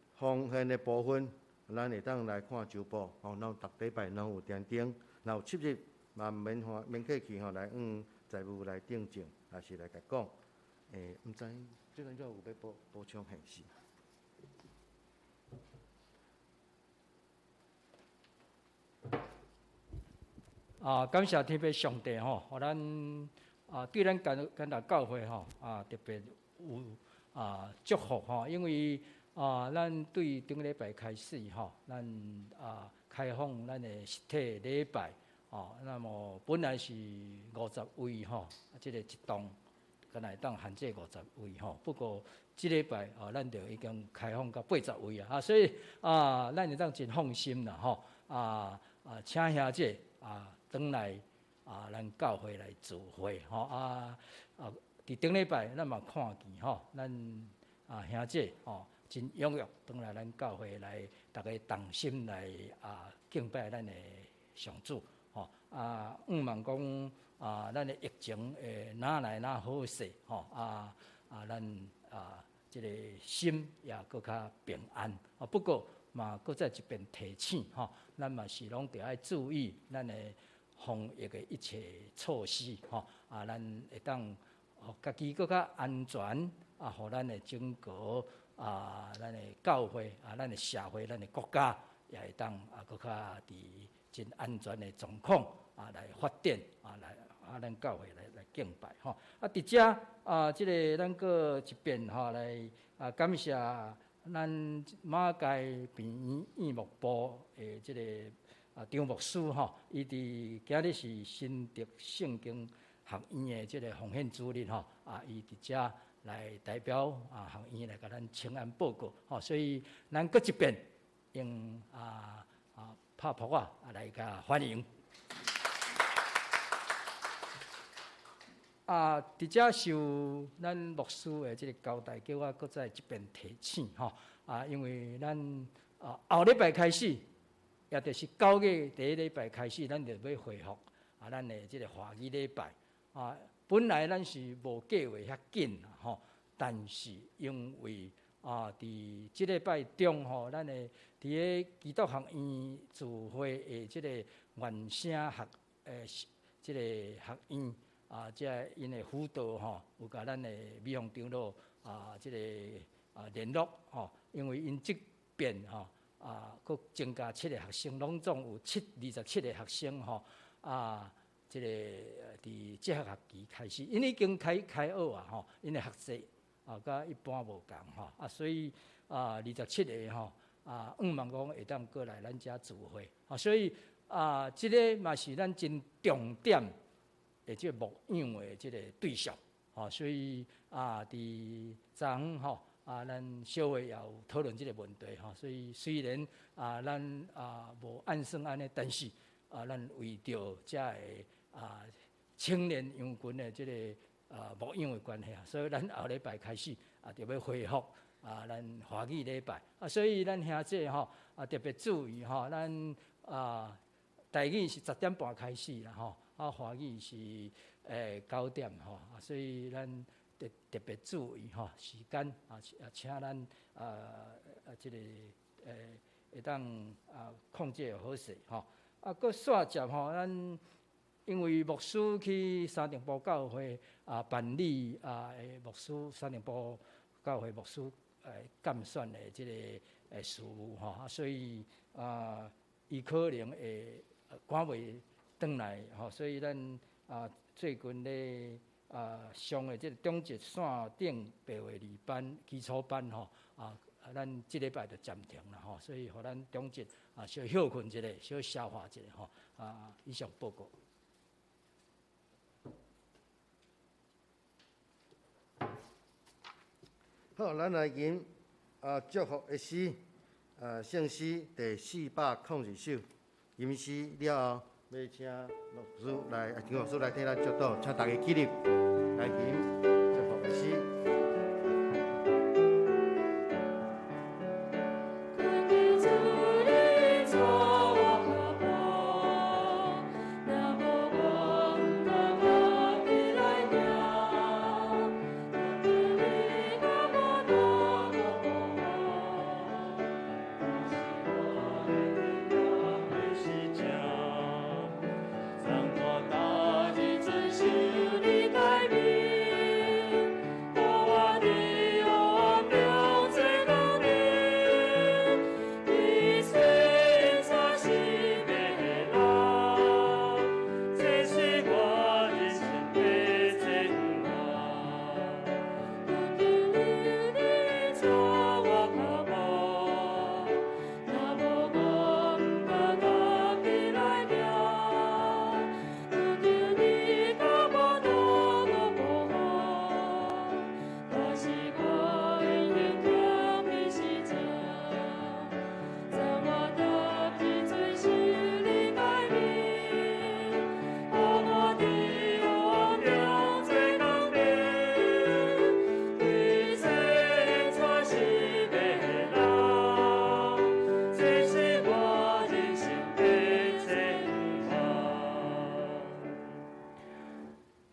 奉獻的部分，咱會當來看週報，吼，攏逐禮拜攏有定定，若有七日嘛免花免客氣吼，來向財務來訂正，也是來共講。毋知這個有欲補充還是？啊，感謝天父上帝吼，予咱啊對咱干焦教會吼啊特別有啊祝福吼，因為啊咱對頂禮拜開始吼，咱啊開放咱的實體禮拜哦，那麼本來是50位吼，這個一棟敢若會當限制50位吼，不過這禮拜啊，咱就已經開放到80位啊，所以啊，咱會當真放心啦吼，啊啊，請兄姐啊。轉來啊，咱教會來聚會吼啊啊！佇頂禮拜咱嘛看見吼，咱啊兄姐吼真踴躍，轉來咱教會來，逐家同心來啊敬拜咱的上主吼啊！向望講啊，咱的疫情會若來若好勢吼啊啊！咱啊這個心也閣較平安啊。不過嘛，閣再一遍提醒吼，咱嘛是攏著愛注意咱的防疫的一切措施，吼啊，咱會當予家己閣較安全，啊，予咱的整個啊，咱的教會啊，咱的社會，咱的國家也會當啊，閣較佇真安全的狀況啊來發展啊，來啊，咱教會來敬拜吼。啊，佇遮啊，這個咱閣一遍吼來啊，感謝咱馬偕病院院牧部的這個。啊，張牧師吼，伊佇今日是新竹聖經學院的這個奉獻主任吼，啊，伊佇遮來代表啊學院來共咱請安報告吼，所以咱閣一遍用啊啊拍噗仔啊來共歡迎。啊，佇遮受咱牧師的這個交代，叫我閣再一遍提醒吼，啊，因為咱啊後禮拜開始。也就是9月第一禮拜開始，咱就欲恢復啊，咱的這個華語禮拜啊。本來咱是無計劃遐緊吼，但是因為啊，佇這禮拜中吼，咱的佇个基督學院聚會的這個原聲學這個學院啊，這𪜶的輔導吼，有共咱的美鳳長老啊，這個啊聯絡吼，因為𪜶這邊吼。啊，閣增加七个學生，攏總有27個學生吼。啊，這個佇這學期開始，𪜶已經開學啊吼，𪜶的學制啊，佮一般無仝吼。啊，所以啊，27個吼啊，向望講會當過來咱遮聚會。啊，所以啊，這個嘛是咱真重點的這個牧養的這個對象。吼，所以啊，佇昨昏吼。啊，咱小會也有討論這個問題吼，所以雖然啊，咱啊無按算按呢，但是啊，咱為著遮个啊青年羊群的這個啊牧養的關係啊，所以咱後禮拜開始啊，就欲恢復啊，咱華語禮拜啊，所以咱兄弟吼啊特別注意吼，咱啊台語是10點半開始啦吼，啊華語是9點吼，啊所以咱。特別注意吼時間啊，請咱啊啊這個會當啊控制好勢吼。啊，閣煞接吼，咱因為牧師去三重埔教會啊辦理啊牧師三重埔教會牧師監選的這個事務吼，啊所以啊伊可能會趕袂轉來吼，所以咱啊最近咧。啊，上的這個中職線頂白話字班基礎班吼，啊，咱這禮拜就暫停啦吼，所以予咱中職啊小歇睏一下，小消化一下吼，啊，以上報告。好，咱來吟啊祝福的詩，啊聖詩第402首，吟詩了後，欲請牧師來，啊，張牧師來替咱祝禱，請大家起立來吟祝福的詩。你改變。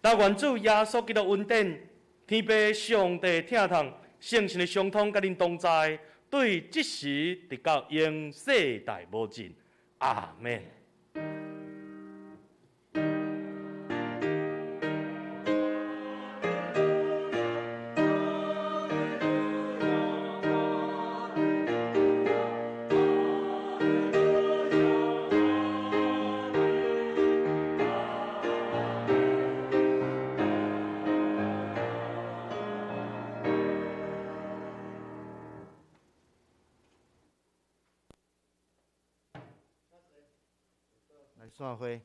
但愿主耶稣基督恩典、天父上帝疼痛、圣神的相通，佮恁同在，对这时直到永世代无尽。阿们。来散会。